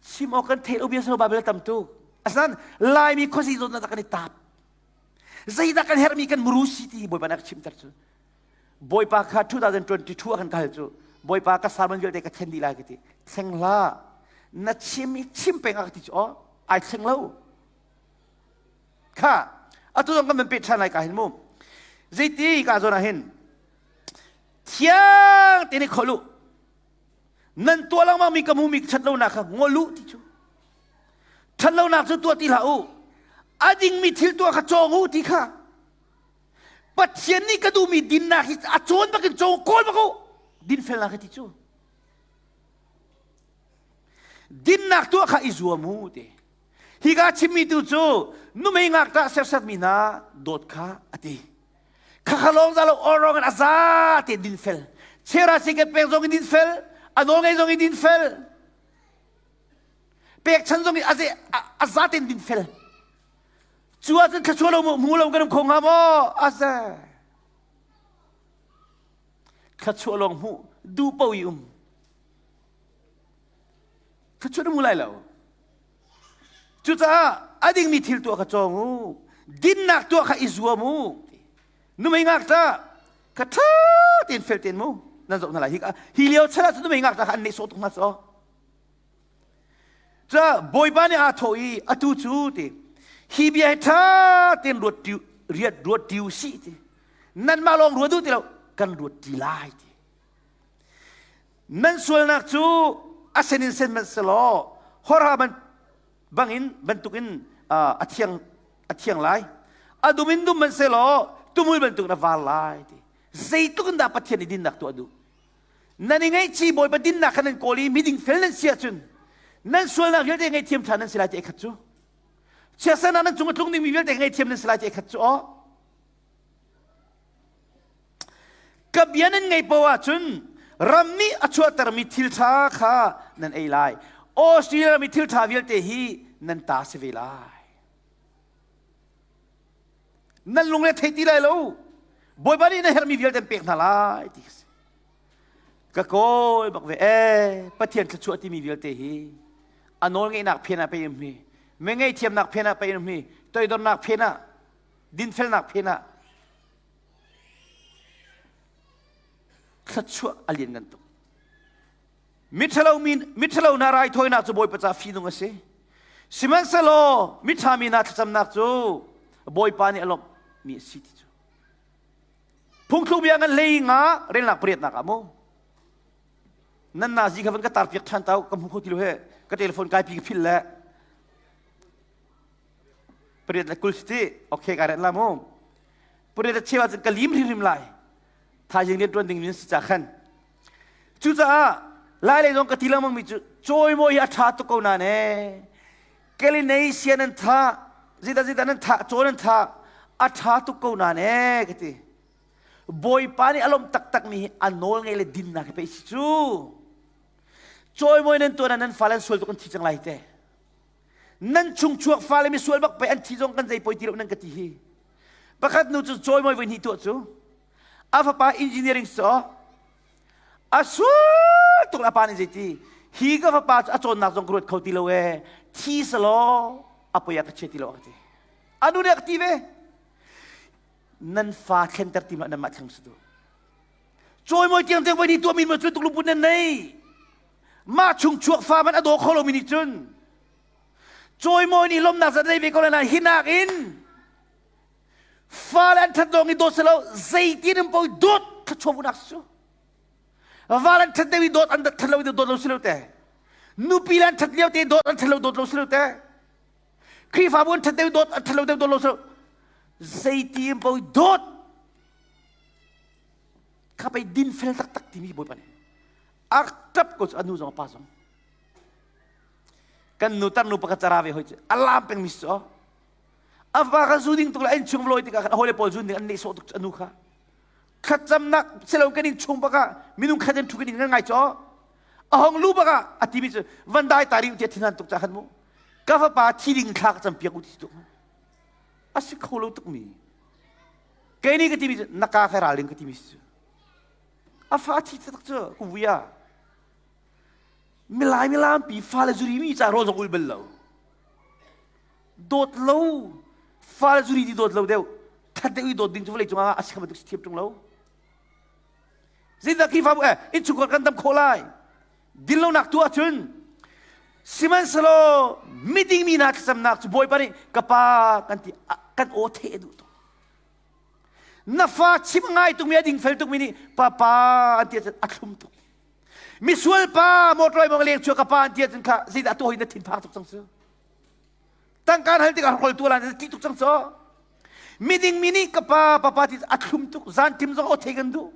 chim awk kan theih lo bia so Bible tam tuk asinain Laimi khuasi zawn kan i tap zeidah kan herhmi kan muru si ti Bawipa nih a ka chimter cu Bawipa kha 2022 ah kan kal cu Bawipa ka sermon vialte ka thlen dih lai ka ti thleng hlah na chim i chim peng a ka ti cu aw ai thleng lo Kha atu zong kan van peh ṭhan lai ka hin mu. Zeiti ka zawn ah hin thiang tein i khol u. Nan tuah lengmang mi ka hmu mi ṭhat lonak kha ngol u ti cu. Ṭhat lonak cu tuah ti hlah u. A dingmi thil tuah kha cawng u ti kha. Pathian nih ka duhmi dinnak hi a cawn bakin cawng kawl bak u. Dinfelnak hi ti cu. Dinnak tuah kha i zuam u ti. Hika chimmi tu cu numei ngakṭah sersiatmi hna dawt kha a ti. Khakha lawng za lo orong in a za te dinfel. Chera siket pek zong in dinfel, a nawl ngei zong in dinfel. Pek chan zong in a za ten dinfel. Cu ahcun thluachuah lo hmu lo kan um kho hnga maw? A za. Thluachuah lawng hmuh duh paoh i um. Thluachuah na hmu lai lo. Cucaah a dingmi thil tuah kha cawng u. Dinnak tuah kha i zuam u. Numei ngakṭah kha ṭha tein fel tein mu nan zoh hna lai. Hi, hi lio chan ah cun numei ngakṭah kha an nehsawh tuk hna caw. Ca Bawipa nih aa thawh i atu cu ti hi bia hi ṭha tein ruat ṭi riat ruat ṭi u sih ti nanmah lawng ruat u ti lo kan ruat ṭi lai ti Nan sualnak cu a sen in sen hmanh selaw horha ban bangin bantukin a thiang a thiang lai. A dum in dum hmanh selaw tumul bantukin a var lai ti. Zeitluk in dah Pathian nih dinnak tuah duh? Nan i ngaihchih Bawipa dinnak kha nan kawl i miding fel nan si ahcun nan sualnak vialte ngaihthiam ṭhan nan si lai ti khat cu. Chiatsernak nan cung a tlung dingmi vialte ngaihthiam nan si lai ti khat cu aw. Ka bia nan ngaih paoh ahcun ram nih a chuahtermi thil ṭha kha nan ei lai. Australia ram i thil ṭha vialte hi nan ta si ve lai. Nan lungre thei ti lai lo. Bawipa nih na herhmi vialte an pek hna lai ti ka si. Ka kawl bak ve ee Pathian thluachuah timi vialte hi a nawl ngeihnak phen ah pei um hi, mi ngaihthiamnak phen ah pei um hi, toidornak phen ah dinfelnak phen ah thluachuah a lianngan tuk. Miṭhalo mi miṭhalo hna raithawinak cu Bawipa ca fihnung a si. Sihmanhsehlaw miṭha mi hna thlacamnak cu Bawipa nih a lawmhmi a si ti cu. Phungthluk bia ngan hlei nga relnak pariatnak ah mu. Nan nazi kha van ka tarpiak ṭhan tau ka hmu kho ti lo he ka telephone kai pi ka philh le pariat le 20 si ti okay ka ret la mu pariat le cheu ahcun ka lim hrimhrim lai thaizing rian ṭuan ding min si ca khan cucaah lai lei zong ka ti lengmang mi cu cawimawi hi a ṭha tuk ko na ne Kalinay nan tha zita zita nan tha caw nan tha a ṭha tuk ko na ne ka ti Bawipa nih a lawmh taktak mi hi a nawl ngei le dinnak hi pei si cu cawimawi nan tuan ah nan fale an sual tuk an thi cang lai te Nan chungchuak fale misual bak pei an thi zong kan zei poi ti lo nan ka ti hi. Pakhat nu cu cawimawi voi hnih tuah cu a fapa engineering saw a sual tuk a pa nih zeiti hi ka fapa cu a cawnnak zong ka ruat kho ti lo ee thi selaw a poi ah ka chia ti lo a ka ti a nu nih a ka ti ve nan fa thlenter ti ma nan mah thleng si tu cawimawi tiang tiang voi hnih tuah mi ma cu tuk lungput nan nei Mah chung chuak fa man a daw kho lomi nih cun cawimawi nih lawmnak zat nei ve ko lai nain hinak in fale an ṭhat dawng i dawt si lo zeitin in paoh dawt thluachuah su val an ṭhat deuh i dawt an ṭhat lo i dawt lo si lo te nupi le an ṭhat lio te dawt an ṭhat lo dawt lo si lo te Khrihfabu an ṭhat deuh dawt an ṭhat lo deuh dawt lo si lo zeitin paoh dawt kha pei dinfel taktak timi Bawipa nih a ṭap ko cu a nu zong a pa zong kan nu tarnu pakhat cara ve hoi cu a lam peng mi cu a fa kha zu ding tuk le a innchung lawi tikah khan a hawile pawl zun ding an nehsawh tuk cu a nu kha thlacamnak silo kan innchung bakah minung khat in ṭhu kan in kan ngai cu a hong lu bakah a timi cu van dai ta rih u tiah thinhan tuk ca khan mu ka fapa thi ding thla ka campiak u ti tuk a si kho lo tuk mi kei nih ka timi cu na ka kha ralring ka timi cu A fa thi taktak cu ku vui ah milai milampi fale zuri mi ca rawl zong ul bal lo. Dawt lo fale zuri ti dawt lo deuh that deuh i dawt ding cu vawlei cungah a si kha bantuk si thiam ṭung lo. Zeidah Khrihfabu eh innchungkhar kan dam khawh lai? Dinlonak tu ahcun sihmanhsehlaw miding mi hna thlacamnak cu Bawipa nih ka pa kan ti kan aw theh a duh tuk. Na fa chim ngai tukmi a dingfel tukmi nih papa an ti ahcun a thlum tuk. Misual pa motor mong leng chuak ka pa an ti ahcun kha zeidah tuah hi na thinphang tuk cang cu. Tangka hal tikah hrol tu lan ti tuk cang cu. Miding mi nih ka pa papa ti a thlum tuk zan tim zong o thei kan duh.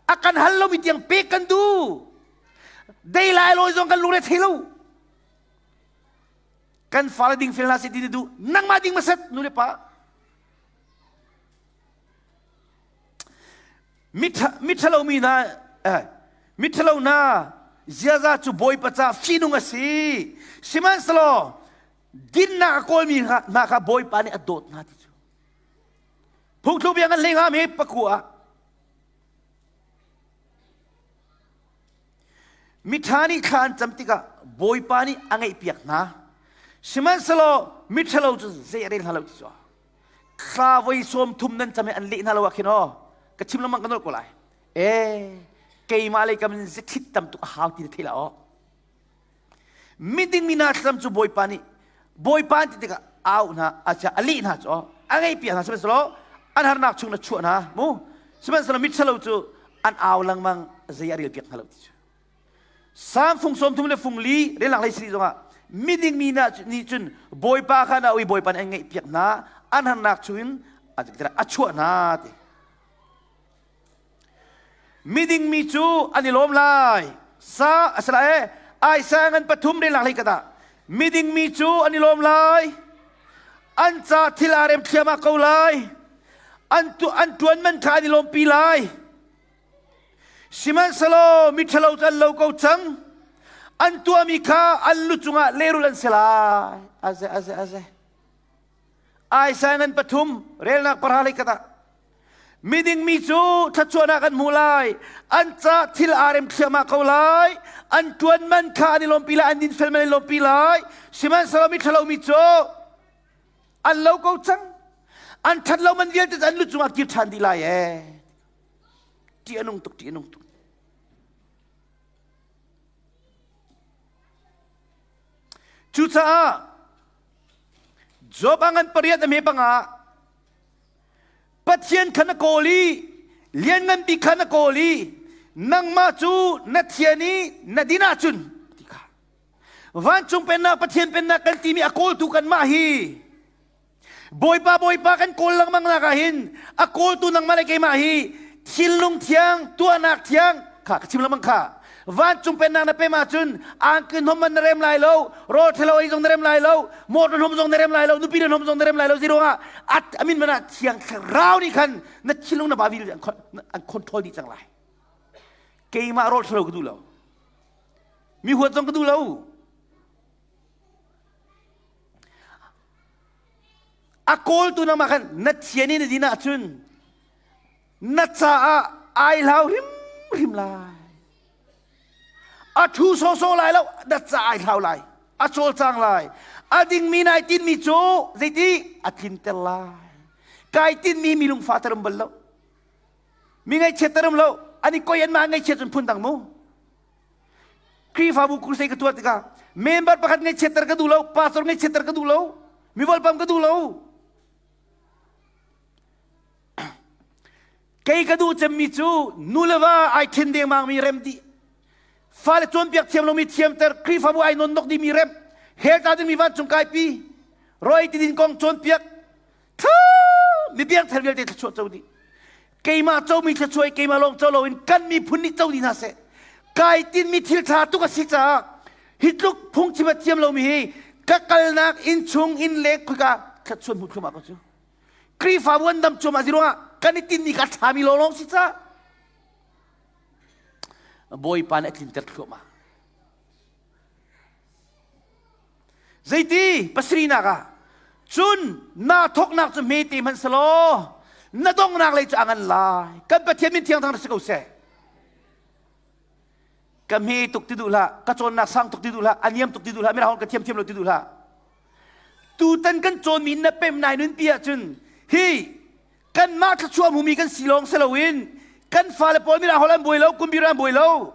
A kan hal lomi tiang pek kan duh. Dei lai loi zong kan lungre thei lo. Kan fale ding fel hna seh ti na duh. Nangmah ding hmasat nu le pa. Miṭhalo mi hna miṭhalo hna ziaza cu Bawipa ca fihnung a si. Sihmanhsehlaw dinnak a kawlmi hna kha Bawipa nih a dawt hna ti cu. Phungthluk bia ngan hlei hnga mi pakua ah Miṭha nih thla an cam tikah Bawipa nih a ngaihpiak hna. Sihmanhsehlaw miṭhalo cu zei a rel hna lo ti cu. Thla voi sawm thum nan cam i an leh hna lo ah khin aw ka chim lengmang ka nolh ko lai. E keimah lei kam in zethit tam tuk a hau ti na theih la aw. Miding mi hna thlacam cu Bawipa nih Bawipa an ti tikah au hna a leh hna cu a ngaihpiak hna sihmanhsehlaw an harnak chung na chuah hna mu sihmanhsehlaw miṭhalo cu an au lengmang zei a relpiak hna lo ti cu Salm fung sawm thum le fung li relnak hlei sari zongah miding mi nih cun Bawipa kha na ui Bawipa nih an ngaihpiak hna an harnak chungin a chuah hna ti Miding mi cu an i lawm lai. Sa a si lai e. Aisa ngan pathum relak hlei kata. Miding mi cu an i lawm lai. An ca thil aa rem thliahmah ko lai. An tu an tuan man kha an i lawmpi lai. Sihmanhsehlaw miṭhalo cu an lo ko cang. An tuahmi kha an lu cungah lehrulh an si lai. Aze aze aze. Aisa ngan pathum relnak para hlei kata. Miding mi cu thluachuahnak an hmu lai. An ca thil aa rem thliahmah ko lai. An ṭuan man kha an i lawmpi lai. An dinfel man an i lawmpi lai. Sihmanhsehlaw mi ṭhalo mi cu an lo ko cang. An ṭhat lo man vialte cu an lu cungah kir ṭhan dih lai ee. Ṭih a nung tuk, ṭih a nung tuk. Cucaah Job a ngan pariat a hme panga Pathian kha na kawl i lianngan bik kha na kawl i nangmah cu na thian i na din ahcun ti kha vancung pennak Pathian pennak kan timi a kawltu kanmah hi Bawipa Bawipa kan kawl lengmang nak ah hin a kawltu nangmah le keimah hi thinlung thiang tuahnak thiang kha ka chim lengmang kha vancung pennak na pem ahcun angki hnom man na rem lai lo rawl ṭhalo ei zong na rem lai lo motor hnom zong na rem lai lo nupi na hnom zong na rem lai lo ziruangah at amin mana thiang thlarau nih khan na thinlung na bavi an control dih cang lai keimah rawl ṭhalo ka duh lo mi huat zong ka duh lo a kawltu nangmah khan na thian i na din ahcun na caah ai hlau hrimhrim lai a ṭhu sawsawh lai lo na caah ai hlau lai a cawlcang lai a dingmi nai tinmi cu zeiti a tlinter lai kai tinmi mi lungfah ter um bal lo mi ngaihchiat ter um lo ani koi an mah ngaihchiat cun phun dang mu Khrihfabu crusade ka tuah tikah member pakhat ngaihchiatter ka duh lo pastor ngaihchiatter ka duh lo mi volpam ka duh lo Kei ka duh cemmi cu nu le va ai ṭhen dengmang mi rem dih. Fale cawnpiak thiam lomi thiamter, Khrihfabu ai nonnok dihmi rem, hell tla dingmi vancung kaipi, roi tidin kong cawnpiak, ṭha mi piangthar vialte thluachuah co dih. Keimah comi thluachuah i keimah lawng co loin kan miphun nih co dih hna seh. Kai tinmi thil ṭha tuk a si caah hi tluk phungchim a thiam lomi hi ka kalnak innchung inn leng khoika thluachuah hmu thluahmah ko cu. Khrihfabu an dam cuahmah ruangah kan i tinmi kha a ṭhami lawnglawng si ca. Bawipa nih a tlinter thluahmah. Zeiti pasarihnak ah cun naa thawknak cu hmete hmanh selaw na donghnak lei cu a ngan lai. Kan Pathian min thiang thang si ko seh. Ka hme tuk ti duh hlah, ka cawnnak sang tuk ti duh hlah, a niam tuk ti duh hlah, mirang ka thiam thiam lo ti duh hlah. Tutan kan cawnmi na pem nai nunpi ahcun hi kanmah thluachuah hmumi kan si lawng si loin kan fale pawl mirang holh an buai lo, computer an buai lo.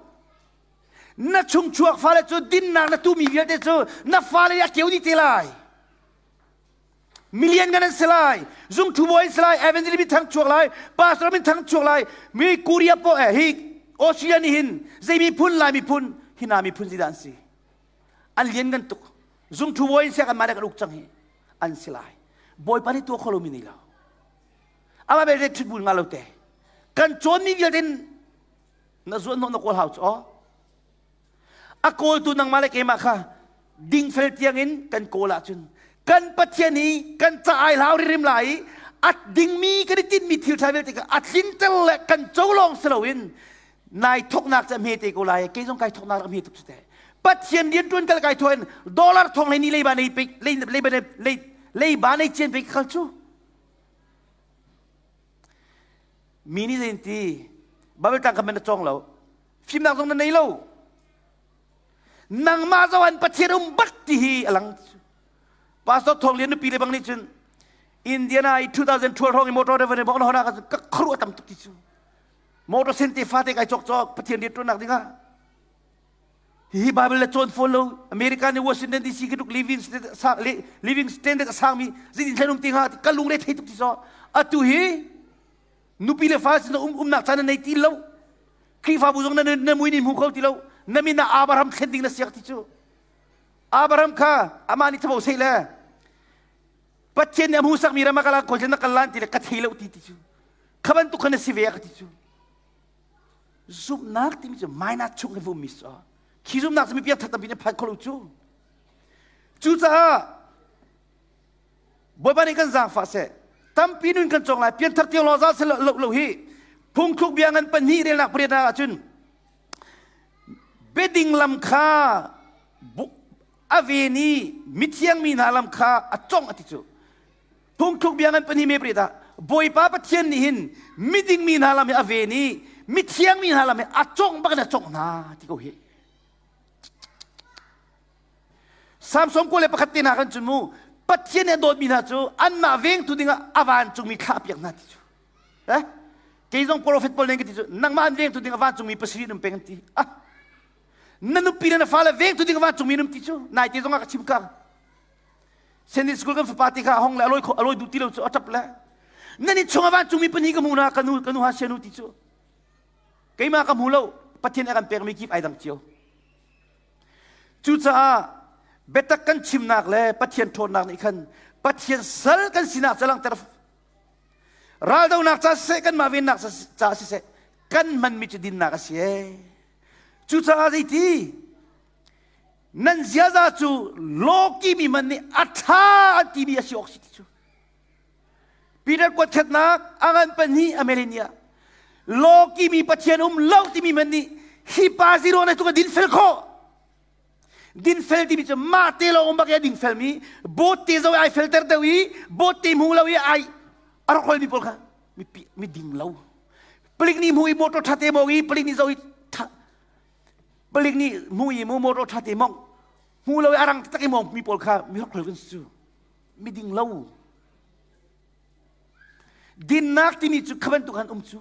Na chungchuak fale cu dinnak na tumi vialte cu na fale nih a keu dih te lai. Million kan an si lai, zungthu bawi an si lai, evangelist min thang chuak lai, pastor min thang chuak lai, mi Korea po eh hi Australia nih hin zei miphun lai miphun hina miphun zidah an si. An lian ngan tuk. Zungthu bawi in siak an mah kan uk cang hi an si lai. Bawipa nih tuah kho lomi nei lo. Amah belte ṭhut bul nga lo te. Kan cawnmi vialte na zuan hnawh na kawl hau cu aw. A kawltu nangmah le keimah kha Dingfel tiangin kan kawl ahcun kan Pathian hi kan ca ai hlau ririm lai i a dingmi kan i tinhmi thil ṭha vialte kha a tlinter le kan co lawng si loin nai thoknak cu a hme te ko lai. Kei zong kai thoknak rak hme tuk cu teh. Pathian rian ṭuan kal kai thawh in dollar thong hlei ni leiba nei pe leiba nei leiba nei cian pe khal cu. Mi nih zein ti Bible tang kha na cawng lo, fimnak zong na nei lo, nangmah zoh an Pathian um bak ti hi a lang. Pastor Thawng Lian nupi le bang nih cun Indiana i 2012 hrawng i motor driver ne bok na hona ka khru a tam tuk ti cu. Motor sen te fate kai chok chok Pathian rian tuannak dingah. Hihi Bible le cawn fawn lo. America nih Washington DC ki tuk living living standard a sangmi zeitin thlen um ti hnga ka lungre thei tuk ti so. Atu hi nupi le fa sin um umnak caan na nei ti lo. Khrihfabu zong na na mui nin hmu kho ti lo. Na min ah Abraham thlen ding na siak ti cu. Abraham kha amah nih thabo sei le Pathian nih a hmuhsakmi ram ah kal ah na kal lan ti le ka thei lo ti ti cu. Kha bantuk khan na si ve a ka ti cu. Zumhnak timi cu minus chung in vummi si. Khi zumhnak cu mi piangthar tampi nih phan kho lo cu. Cucaah Bawipa nih kan zaangfah seh. Tampi nun kan cawng lai. Pianthar tiang law za lo lo lo hi. Phungthluk bia ngan pahnih relnak pariat ahcun biading lam kha a ven i mithiang mi hna lam kha a cong a ti cu. Phungthluk bia ngan pahnih me pariat ah Bawipa Pathian nih hin miding mi hna lam hi a ven i mithiang mi hna lam hi a congh bak in a congh hna ti ko hi. Samson 21 te hna kan cun mu Pathian nih a dawtmi hna cu anmah vengtu dingah a vancungmi thlah piak hna ti cu. Eh? Kei zong prophet pawl nih ka ti cu nangmah an vengtu ding a vancungmi pasarih an peng an ti. Ah! Na nupi le na fale vengtu ding a vancungmi an um ti cu. Nai te zong ah ka chim ka. Sunday school kan fapa ti kha hong le aloi aloi duh ti lo cu a ṭap le nan in chung a vancungmi pahnih ka hmu na ka nu ka nu ha sianu ti cu keimah ka hmu lo. Pathian a kan pekmi kip ai dang cio. Cucaah biatak kan chimnak le Pathian ṭhawnnak nih khan Pathian sal kan sinak ca langhter raldonak ca siseh, kanmah vennak ca siseh, kan hmanmi cu dinnak a si ee. Cucaah zeiti nan ziaza cu lawki mi man nih a ṭha an timi a si awk si ti cu. Peter kuatkhatnak a ngan pahnih a melenia lawki mi Pathian um lo timi man nih hi pa zero na tuk a dinfel khawh. Dinfel timi cu mah te lawng um bak i a dingfel mi bawt te zo ai felter deuh i bawt te hmu lo i ai a rak mi pawl kha mi ding lo. Palik nih hmu i motor ṭha te mong i palik nih zo i palik nih hmu i mu motor ṭha te mong hmu lo i a rang tak i mong mi pawl kha mi hrokhrol kan si cu mi ding lo. Dinnak timi cu kha bantuk han um cu.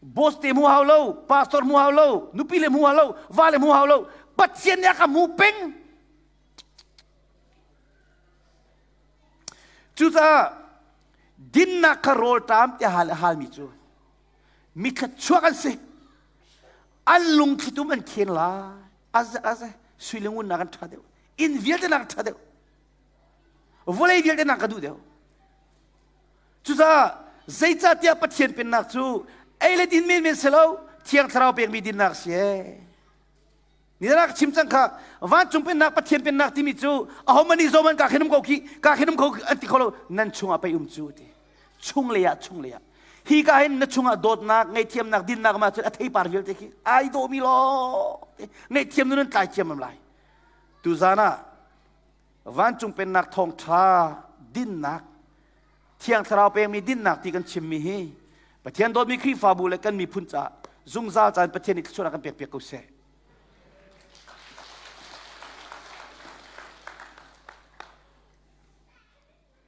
Boss te hmu hau lo, pastor hmu hau lo, nupi le hmu hau lo, va le hmu hau lo, Pathian nih a ka hmu peng. Cucaah dinnak kha rawlṭam tiah hal halmi cu mi thluachuak an si. An lungthlitum an khen lai. Aze aze sui le ngun nak an ṭha deuh. Inn vialte nak ṭha deuh. Vawlei vialte nak ka duh deuh. Cucaah zeicahtiah Pathian pennak cu ei le din menmen si lo, Thiang Thlarau pekmi dinnak si ee. Ni rak chim cang kha. Vancung pennak, Pathian pennak timi cu ahohmanh nih zohman ka khin um ko khi ka khin um ko an ti kho lo. Nan chungah pei um cu ti. Chung lei ah, chung lei ah. Hi ka hin na chungah dawtnak, ngaihthiamnak, dinnak ma cun a theipar vialte khi ai dawmi law ngaihthiam nun an tlai thiam am lai. Tuzan ah vancung pennak thawngṭha dinnak, Thiang Thlarau pekmi dinnak ti kan chimmi hi Pathian dawtmi Khrihfabu le kan miphun caah zungzal caan Pathian nih thluachuahnak kan pekpiak ko seh.